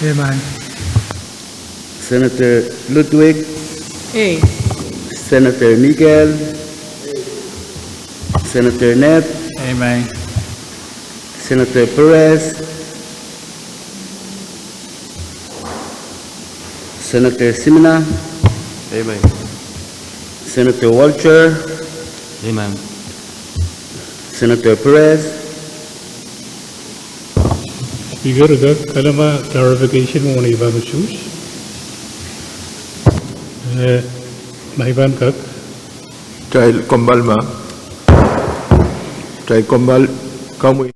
Ei, maing. Senator Ludwig. Ei. Senator Miguel. Senator Nep. Ei, maing. Senator Perez. Senator Simina. Ei, maing. Senator Walter. Ei, maing. Senator Perez. Speaker, kak kalama clarification me wadek pahn usuhs. Eh, ma I pahn kak. Kitail kompoal ma. Kitail kompoal, komwi.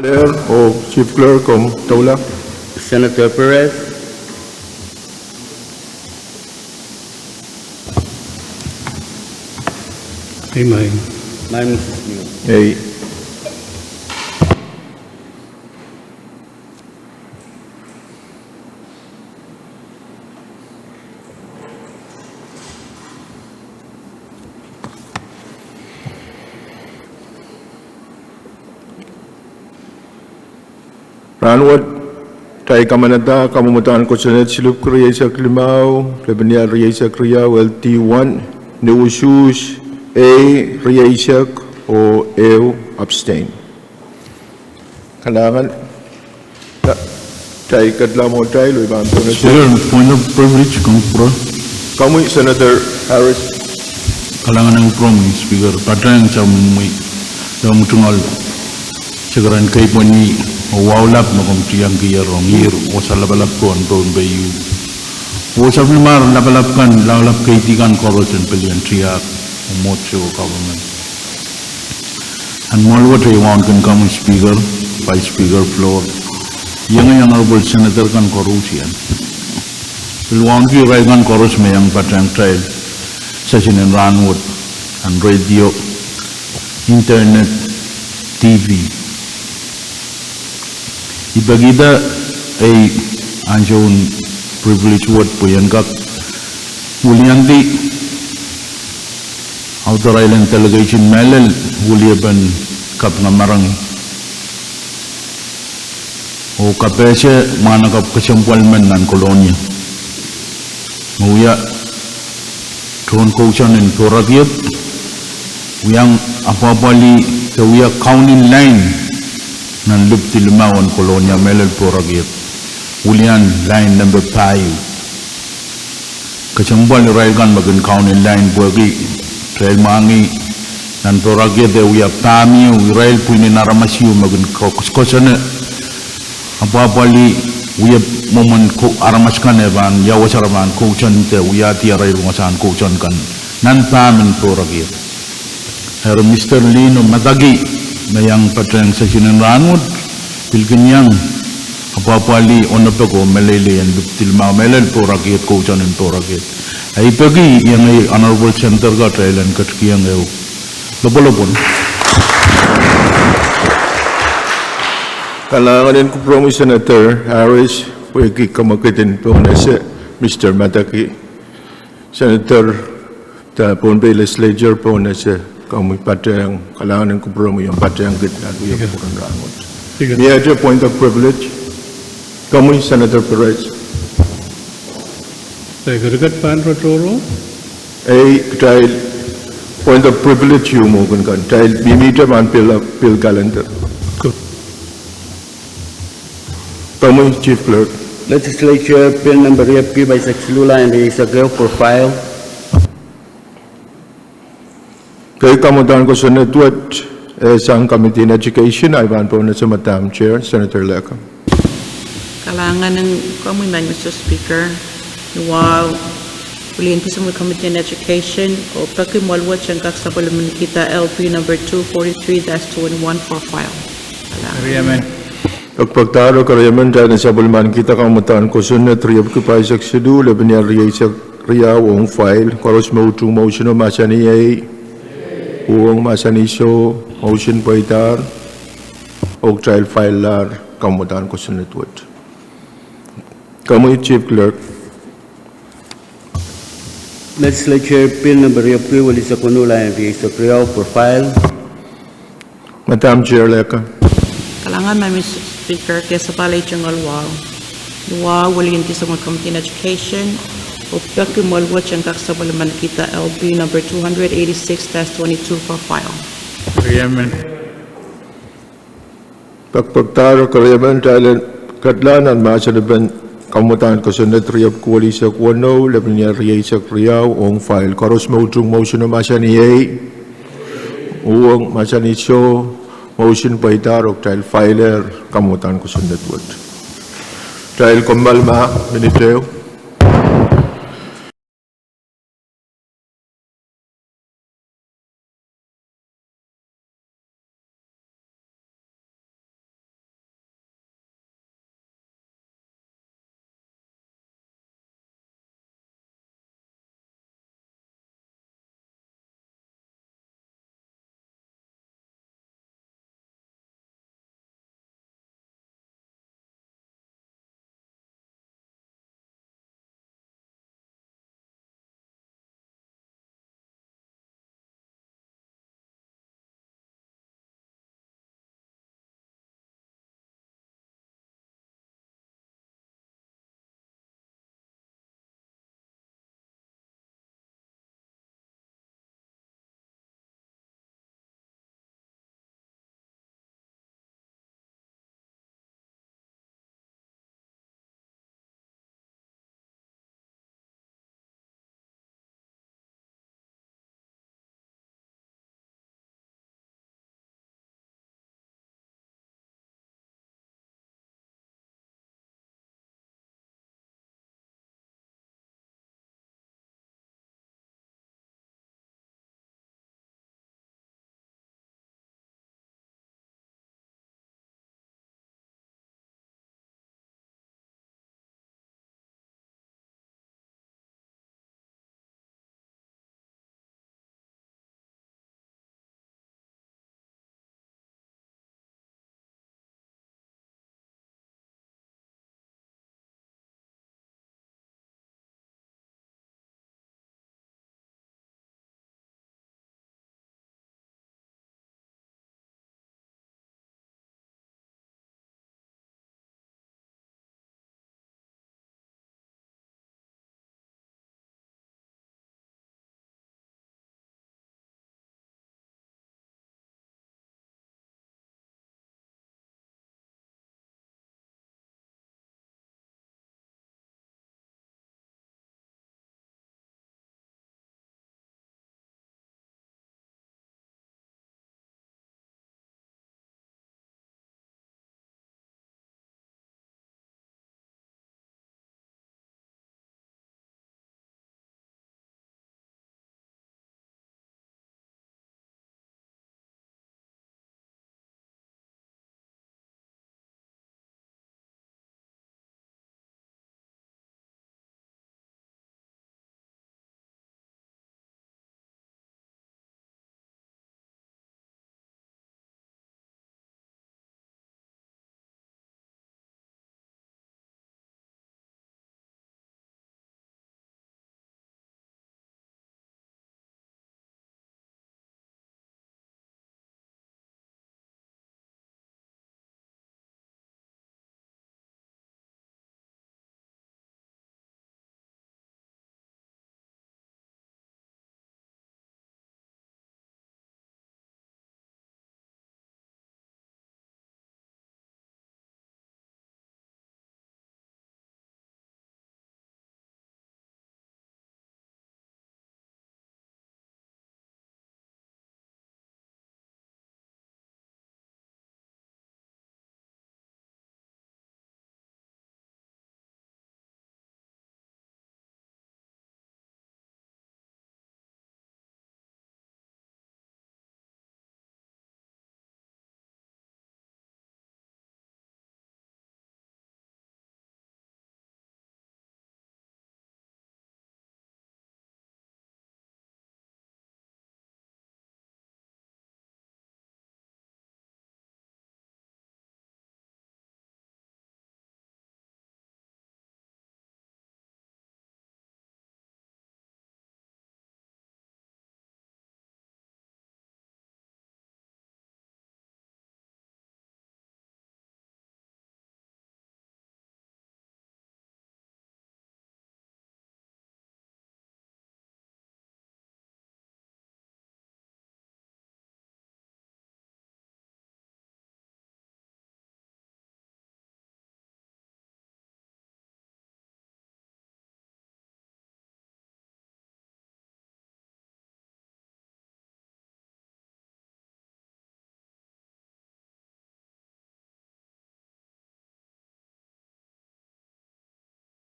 Clerk, oh, Chief Clerk, komw doula. Senator Perez. Ei, maing. Maing, Mister Speaker. Ei. Rahnwet, kitail kamanada kamwomwdahn kosonned silipwki rieisek limau, lepin ial rieisek riau, L D one, ni usuhs, ei rieisek, oh ehu abstain. Kalahngan. Kitail ketlahng mwohtail, oh I pahn pwonese. Speaker, point of privilege, komw pwurehng. Komwi, Senator Harris. Kalahngan en pwurehng, Speaker, patohwan samwomwi, lamw tungoal, se keren keipweni, oh wahu lap me komw tiengki rong ihr, oh wasa lapalap ko en Pohnpei. Oh wasa pil mar lapalap kan, lapalap keidi kan koaros en pelien tiahk, oh mwohd sewese government. Ahn mwoahl wet ei wauneki komwi Speaker, Vice Speaker, floor, iengei Honorable Senator kan koaros, I en pil wauneki irail kan koaros me iang patehng kitail session en rahnwet, ahn radio, internet, T V. I pekihda ei ansoun privilege wet pwe I en kak wiliandi Outer Island delegation mehlel, wiliepen Kapinga Marangi, oh kapehse mwahnakapw kesempwal men nan Kolonia, me wia tohn kousoan en Pohrakied, wiahiong apwahpwalih de wia kaunen lain nan lipdi limau en Kolonia mehlel Pohrakied. Wilian lain nempe pahieu. Kesempwal irail kan me kin kaunen lain pwehki kitail mwahngih nan poarakiet e wia pahmieu, irail pwihnen aramas ieu me kin ko-, koasoane, apwahpwalih, wia mwomwen ko-, aramas kan e pahn, ia wasa re pahn kousoan de wiahdi arail wasahn kousoan kan nan pahmen poarakiet. Eri Mister Lino Madaki, me iang patehng session en rahnwet, pil kin iang apwahpwalih onopek oh meleilei en lipwdilimah mehlel poarakiet, kousoan en poarakiet. Ei peki iang ei Honorable Senator katail en ketikihong ehu lopwolopwon. Kalahngan en kupwuromwi Senator Harris, pwehki kamwekid en pohnese Mister Madaki. Senator, de Pohnpei Legislature pohnese, komwi patehng, kalahngan en kupwuromwi omw patehng kid nan wiepe kupwuren rahnwet. Mie ete point of privilege, komwi Senator Perez. Ei, kitail point of privilege ieu mwo kin kan. Kitail mihmihte pahn pil, pil calendar. Komwi Chief Clerk. Legislature Bill number riepwiki pahisek siluh, lain rieisek ehu for file. Kei kamwadahn kosonned wet, eh, sang Committee on Education, ahi pahn pohnese Madam Chair, Senator Leka. Kalahngan en komwi Mister Speaker, ni wahu, welin kesempwal Committee on Education, oh peki mwoalwet en kak sapwellimanikihda L P number two forty-three dash twenty-one for file. Kalahngan. Pekpekdahr oh keriemen, kitail en sapwellimanikihda kamwadahn kosonned riepwiki pahisek siluh, lepin ial rieisek riau ong file, koaros me utung motion o mahsanih ehi, uhwong mahsanih soh, motion pweidahr, oh kitail file lahr kamwadahn kosonned wet. Komwi Chief Clerk. Legislature Bill number riepwiki welisek weneu, lain rieisek riau for file. Madam Chair Leka. Kalahngan Mister Speaker, kei sapahl ei tungoal wahu. Ni wahu, welin kesempwal Committee on Education, oh peki mwoalwet en kak sapwellimanikihda L P number two hundred eighty-six dash twenty-two for file. Pekpekdahr oh keriemen, kitail en ketlahng nan mahsen en kamwadahn kosonned riepwiki welisek weneu, lepin ial rieisek riau ong file, koaros me utung motion o mahsanih ehi, uhwong mahsanih soh, motion pweidahr, oh kitail file ehr kamwadahn kosonned wet. Kitail kommoal ma minit ehu.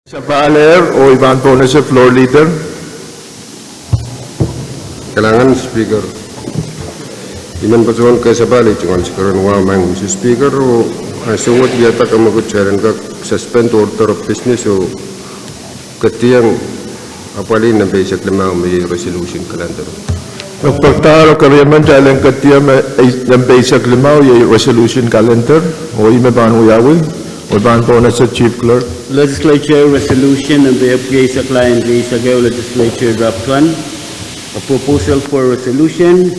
Sapahl ehr, oh I pahn pohnese floor leader. Kalahngan Speaker. I men patohwan kesapahl ei tungoal Speaker en wahu, Maing Mister Speaker, oh ansou wet I wiahda kamwekid kitail en kak suspend order of business oh ketiong apwalih nempe eisek limau me iei resolution calendar. Pekpekdahr oh keriemen kitail en ketiong me, eh, nempe eisek limau iei resolution calendar, oh I me pahn wiawi, oh I pahn pohnese Chief Clerk. Legislature Resolution nempe epwiki eisek lain rieisek ehu, Legislature Draft One, a proposal for resolution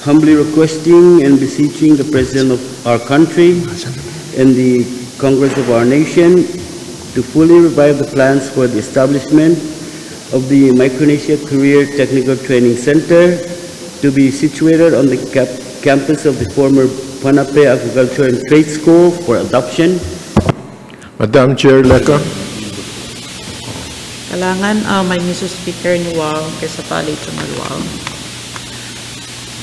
humbly requesting and beseeching the President of our country and the Congress of our nation to fully revive the plans for the establishment of the Micronesia Career Technical Training Center to be situated on the cap-, campus of the former Ponape Agriculture and Trade School for adoption. Madam Chair Lecker. Kalahngan, ah, Maing Mister Speaker, ni wahu, kesapahl ei tungoal wahu.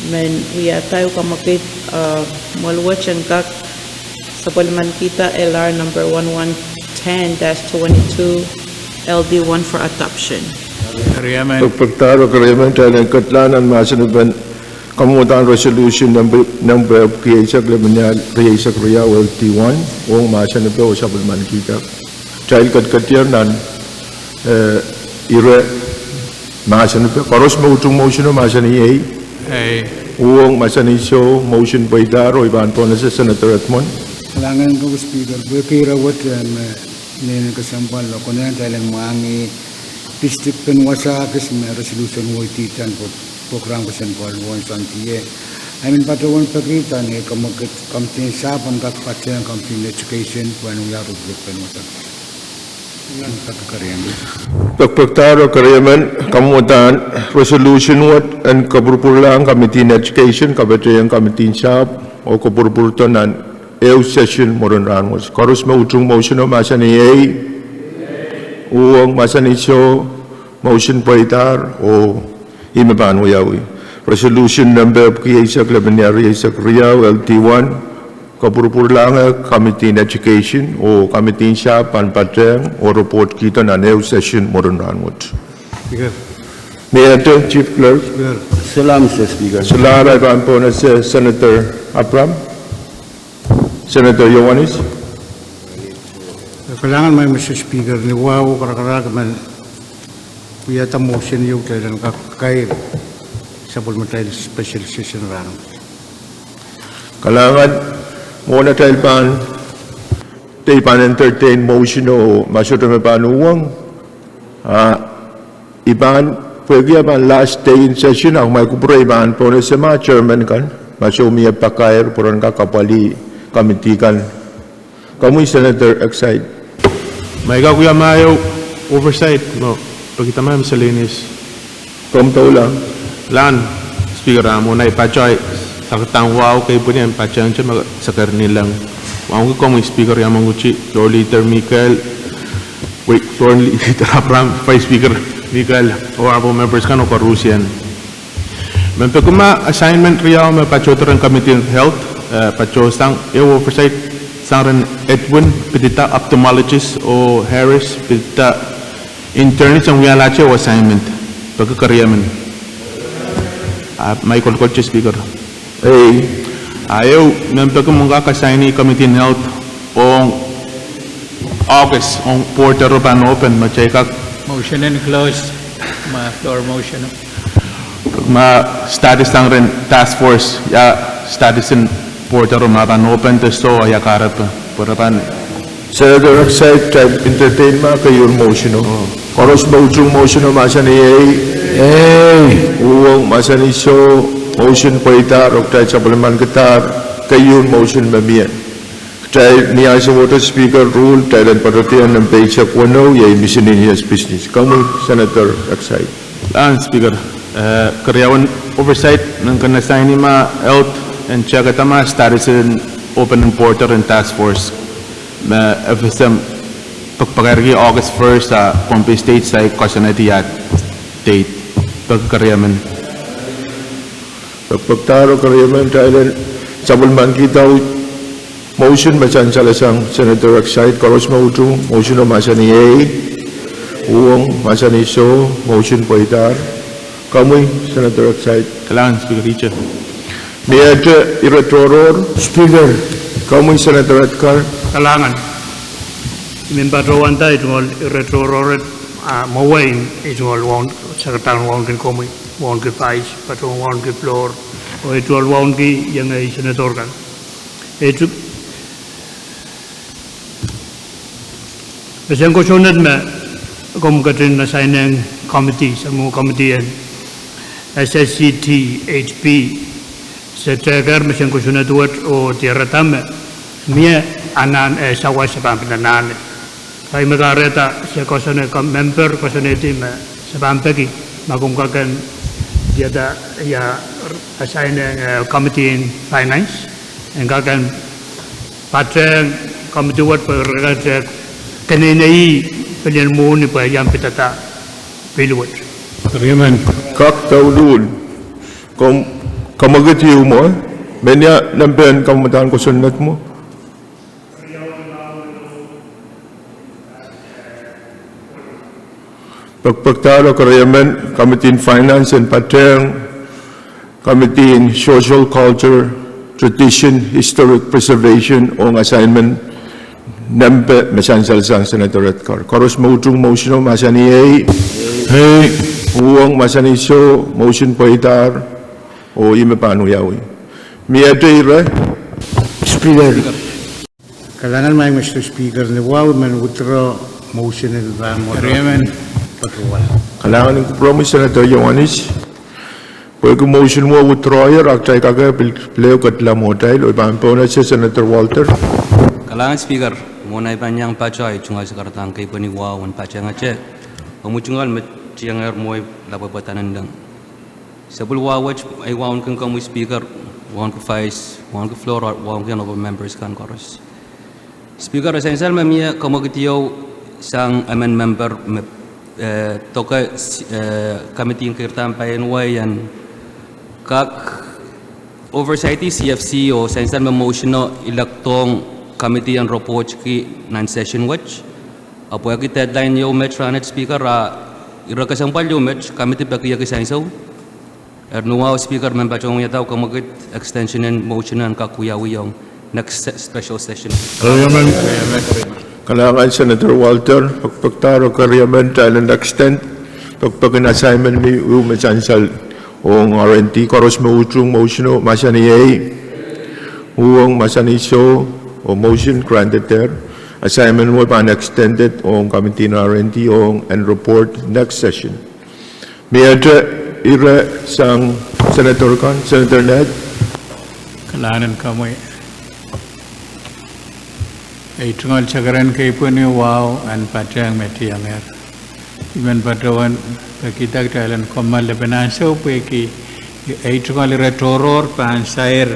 Men wiahda ehu kamwekid, ah, mwohn wet en kak sapwellimankihda L R number one one ten dash twenty-two L D one for adoption. Pekpekdahr oh keriemen kitail en ketlahng nan mahsen en pen kamwadahn resolution nempe, nempe epwiki eisek limau rieisek riau L D one, ong mahsen en pen oh sapwellimankihda. Kitail ketiketier nan, eh, ire mahsen en pen. Koaros me utung motion o mahsanih ei. Ei. Uhwong mahsanih soh, motion pweidahr oh I pahn pohnese Senator Edmund. Kalahngan Speaker, pwehki ire wet, eh, me, me kesempwal lo konehng kitail en mwahngih district pen wasa kis me resolution weidihda pwe program kis en koal won sang tieh. I men patohwan peki dah ni kamwekid committee en sahpw en kak patehng committee en education pwehn wia rubruk pen wasa. Pekpekdahr oh keriemen, kamwadahn resolution wet en kapwurpwurlahng committee en education, kapatehng committee en sahpw, oh kapwurpwurdo nan ehu session mwurin rahnwet. Koaros me utung motion o mahsanih ei. Uhwong mahsanih soh, motion pweidahr oh I me pahn wiawi. Resolution nempe epwiki eisek limau rieisek riau L D one, kapwurpwurlahng committee en education oh committee en sahpw pahn patehng oh report kihdo nan ehu session mwurin rahnwet. Speaker. Mie ede, Chief Clerk. Speaker. Solahr, Mister Speaker. Solahr, I pahn pohnese Senator Abraham. Senator Iohannis. Kalahngan Maing Mister Speaker, ni wahu oh karakarahk men wiahda motion ieu kitail en kak kair sapwellimatail special session rahnwet. Kalahngan, mwohn atail pahn, de I pahn entertain motion o ma sohte me pahn uhwong, ah, I pahn, pwehki e pahn last day in session, ahpw ma I kupwure I pahn pohnese ma chairman kan, ma soh mie pakair pwe ren kak apwalih committee kan. Komwi Senator Exide. Ma I kak wia ma ehu oversight, no, peki dah ma Miscellaneous. Komw doula. Lahn Speaker, ah, mwohn ei patoh, sakadahn wahu kei pwini en patohng te me saker ni leng. Wauneki komwi Speaker, ia mwengkiti, Floor Leader Mikael, wei, Floor Leader Abraham, Vice Speaker Mikael, Honorable Members kan oh koarusie. Men peki ma assignment riau me patohdo rehn Committee on Health, eh, patohsang ehu oversight sang rehn Edwin, pidida ophthalmologist, oh Harris, pidida internist, en wiahla ehu assignment. Peki keriemen. Ah, ma I kolkolete Speaker. Ei. Ah, ehu, men peki me kak assign Committee on Health ong August, ong border o pahn open, ma kitail kak. Motion en close, ma floor motion. Ma status sang rehn task force, ia status en border o ma pahn open de soh, ia kahrepe, pwe re pahn. Senator Exide, kitail entertain ma keieun motion o. Koaros me utung motion o mahsanih ei. Ei. Uhwong mahsanih soh, motion pweidahr, oh kitail sapwellimanikidahr keieun motion me mie. Kitail ni ansou wet Speaker rule, kitail en patohdiong nempe eisek weneu, iei miscellaneous business. Komwi Senator Exide. Lahn Speaker, eh, keriaun oversight, men kin assign ma health en check dah ma status en open en border en task force. Me F S M pek-, pakairki August first, ah, Pohnpei State sai koasoanehdi ia date. Peki keriemen. Pekpekdahr oh keriemen, kitail en sapwellimanikihda Motion me sansal sang Senator Exide, koaros me utung motion o mahsanih ehi. Uhwong mahsanih soh, motion pweidahr. Komwi Senator Exide. Kalahngan Speaker. Ihte. Miehte ire tohrohr? Speaker. Komwi Senator Redcar. Kalahngan. I men patohwanda tungoal ire tohrohr, ah, mwowe, tungoal waun, sakaradahn wauneki komwi, wauneki pais, patohwan wauneki floor, oh tungoal wauneki iengei senator kan. Ehtu- Mesen kosonned me komw ketin assign-ehng committee, sang mwo committee en S S C T H P, se tehker mesen kosonned wet oh diarada me mie anahn eh sawas se pahn pil anahne. Kaidehk me kahrehda se koasoane, member koasoanehdi me se pahn peki ma komw kak en diarada ia assign-ehng, eh, committee en finance en kak en patehng committee wet pwe re kak en keneinei pelien mwohni pwe iang pidada bill wet. Riemen. Kak douluhl. Komw, komw kak ieu mwo, menia nempehn kamwadahn kosonned mwo? Pekpekdahr oh keriemen, Committee en Finance en patehng Committee en Social, Culture, Tradition, Historic Preservation ong assignment nempe me sansal sang Senator Redcar. Koaros me utung motion o mahsanih ehi. Ehi. Uhwong mahsanih soh, motion pweidahr, oh ih me pahn wiawi. Miehte ire? Speaker. Kalahngan, Mister Speaker, ni wahu I men withdraw motion en pahn mwo. Riemen. Kalahngan en kupwuromwi Senator Iohannis. Pwehki motion mwo withdraw-ier, ah kitail kak pil, pil ehu ketila mwohtail, oh I pahn pohnese Senator Walter. Kalahngan Speaker, mwohn ei pahn iang patoh, I tungoal sakaradahn kepwehn ni wahu en patehngete, omwi tungoal me tiengehr mwowe lapwapwa danen leng. Se pwil wahu wet, ei wauneki komwi Speaker, wauneki Vice, wauneki floor, wauneki honorable members kan koaros. Speaker, e sansal me mie komwekid ieu sang emen member me, eh, doke, eh, committee en keirda paien wai en kak oversight-i C F C oh sansal me motion o ilekdohng committee en report ki nan session wet. Ahpw pwehki deadline ieu met rahnwet Speaker, a ire kesempwal ieu met committee peki ieki sansal. Eri ni wahu Speaker, men patohwan wiahda komwekid extension en motion en kak wiawi ong next se-, special session. Kalahngan Senator Walter, pekpekdahr oh keriemen, kitail en extend pekpek en assignment me ieu me sansal ong R and D. Koaros me utung motion o mahsanih ehi. Uhwong mahsanih soh, oh motion granted there. Assignment wet pahn extended ong committee en R and D ong en report next session. Miehte ire sang Senator kan, Senator Ned. Kalahngan en komwi. Ei tungoal sakaradahn kepwehn ni wahu en patehng me tiengehr. I men patohwan pekihda kitail en kommoal lepin ansou pwehki ei tungoal ire tohrohr pahn sair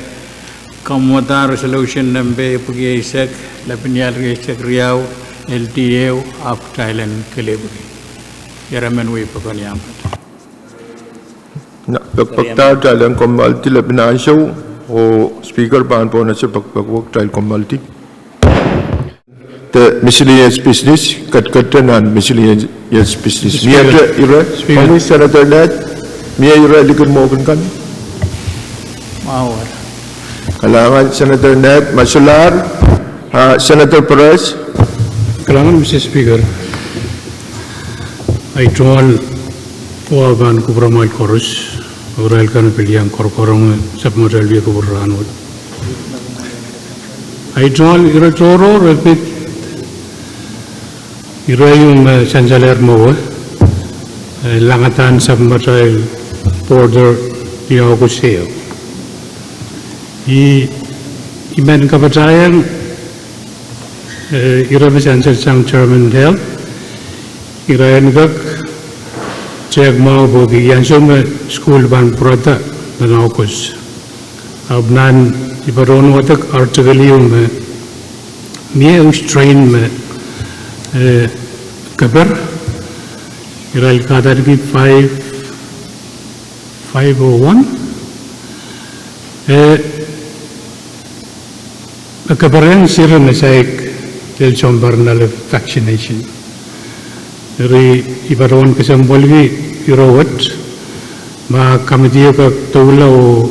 kamwadahn resolution nempe epwiki eisek, lepin ial rieisek riau, L D A, ahpw kitail en kelehpwki. Ieremen wei pokon iang patoh. Pekpekdahr kitail en kommoaldi lepin ansou, oh Speaker pahn pohnese pekpek wet, kitail kommoaldi. The miscellaneous business, kedkede nan miscellaneous business. Miehte ire, Speaker. Komwi Senator Ned, mie ire likin mwohkin kan? Kalahngan Senator Ned, ma solahr, ah, Senator Perez. Kalahngan Mister Speaker. Ei tungoal wahu pahn kupwuramwail koaros, irail kan pil iang koaroakoaronge sapwellimatail wia kupwur rahnwet. Ei tungoal ire tohrohr e pid ire ieu me sansalehr mwowe, eh, langadahr sapwellimatail border ni August ehu. I, I men kapatahieng, eh, ire me sansal sang Chairman Hale, irail en kak tehk mwahu pwehki ansou me sukuhl pahn pwurada nan August. Ahpw nan I patohwan wadek article ieu me mie ehu strain me, eh, keper, irail kadarki five, five oh one. Eh, E kaperen seri me saik lel sounpar nan vaccination. Eri I patohwan kesempwalki ire wet, ma committee kak doula oh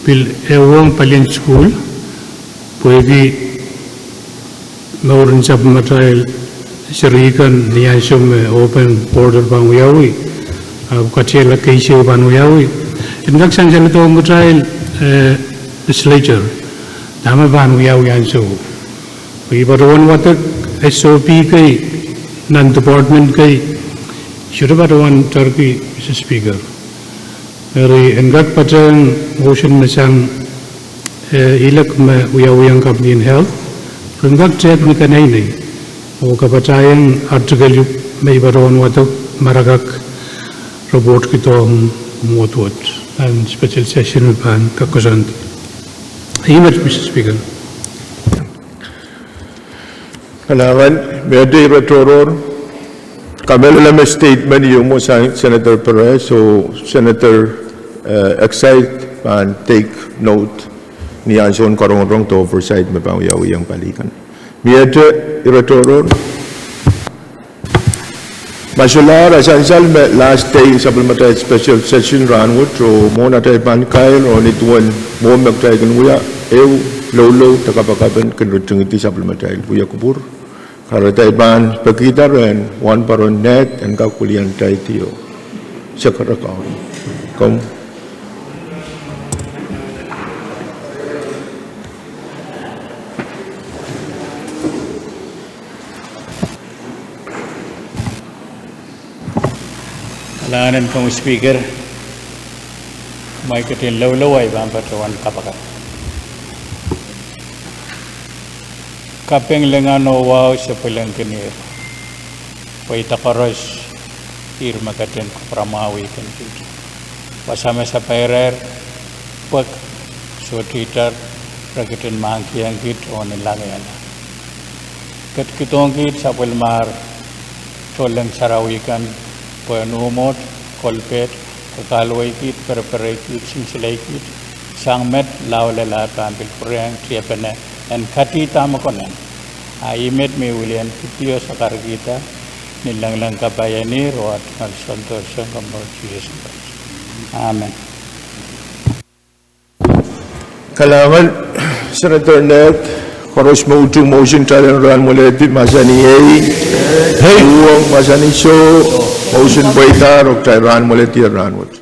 pil ehuong palien sukuhl, pwehki mouren sapwellimatail seri kan ni ansou me open border pahn wiawi, ahpw katiala case ehu pahn wiawi, en kak sansaledohng kitail, eh, legislature, dahme pahn wiawi ansou. I patohwan wadek S O P kei nan department kei, sohte patohwan tarki, Mister Speaker. Eri en kak patehng motion me sang, eh, ilek me wiawiong Committee on Health, ren kak tehk ni keneinei, oh kapatahieng article me I patohwan wadek, ma re kak report kihdohng mwohd wet nan special session me pahn kak koasoandi. Ih met, Mister Speaker. Kalahngan, mehte ire tohrohr? Kamehlele me statement ieu mwo sang Senator Perez oh Senator, eh, Excite pahn take note ni ansoun karongorong de oversight me pahn wiawiong pali kan. Mehte ire tohrohr? Ma solahr, a sansal me last day sapwellimatail special session rahnwet, oh mwohn atail pahn kair oh ni duwen mwohmw me kitail kin wia, ehu loulou de kapakap en kin ritingidi sapwellimatail wia kupwur. Kahrehda I pahn pekihda rehn wahnpoaron Ned en kak wiliandi oh sekerekaun. Komw Kalahngan en komwi Speaker, ma I ketin loulou ahi pahn patohwan kapakap. Kaping, lingan oh wahu se pwilenginkinier, pwe ihda koaros ihr me ketin kupwuramwahwihkin kiht. Wasa me se peirehr, pwehk sohte ihte re ketin mahkikihong kiht oh ni langehla. Ketikihdohng kiht sapwellimahr tohnleng sarawi kan, pwehn uhmwohd, kolpehd, kakahlwei kiht, pereperei kiht, sinsile kiht, sang met lao lel ah pahn pil pwurehng tiepene en kadihda me konehng. A ih met me I wiliandi oh sakarkihda ni lengleng kapai en ihr oh ah tungoal Soundoar Sounkomour Sises Krais. Amen. Kalahngan, Senator Ned, koaros me utung motion kitail en rahn mwalehdi, mahsanih ehi. Ehi. Uhwong, mahsanih soh. Motion pweidahr oh kitail rahn mwalehdi rahn wet.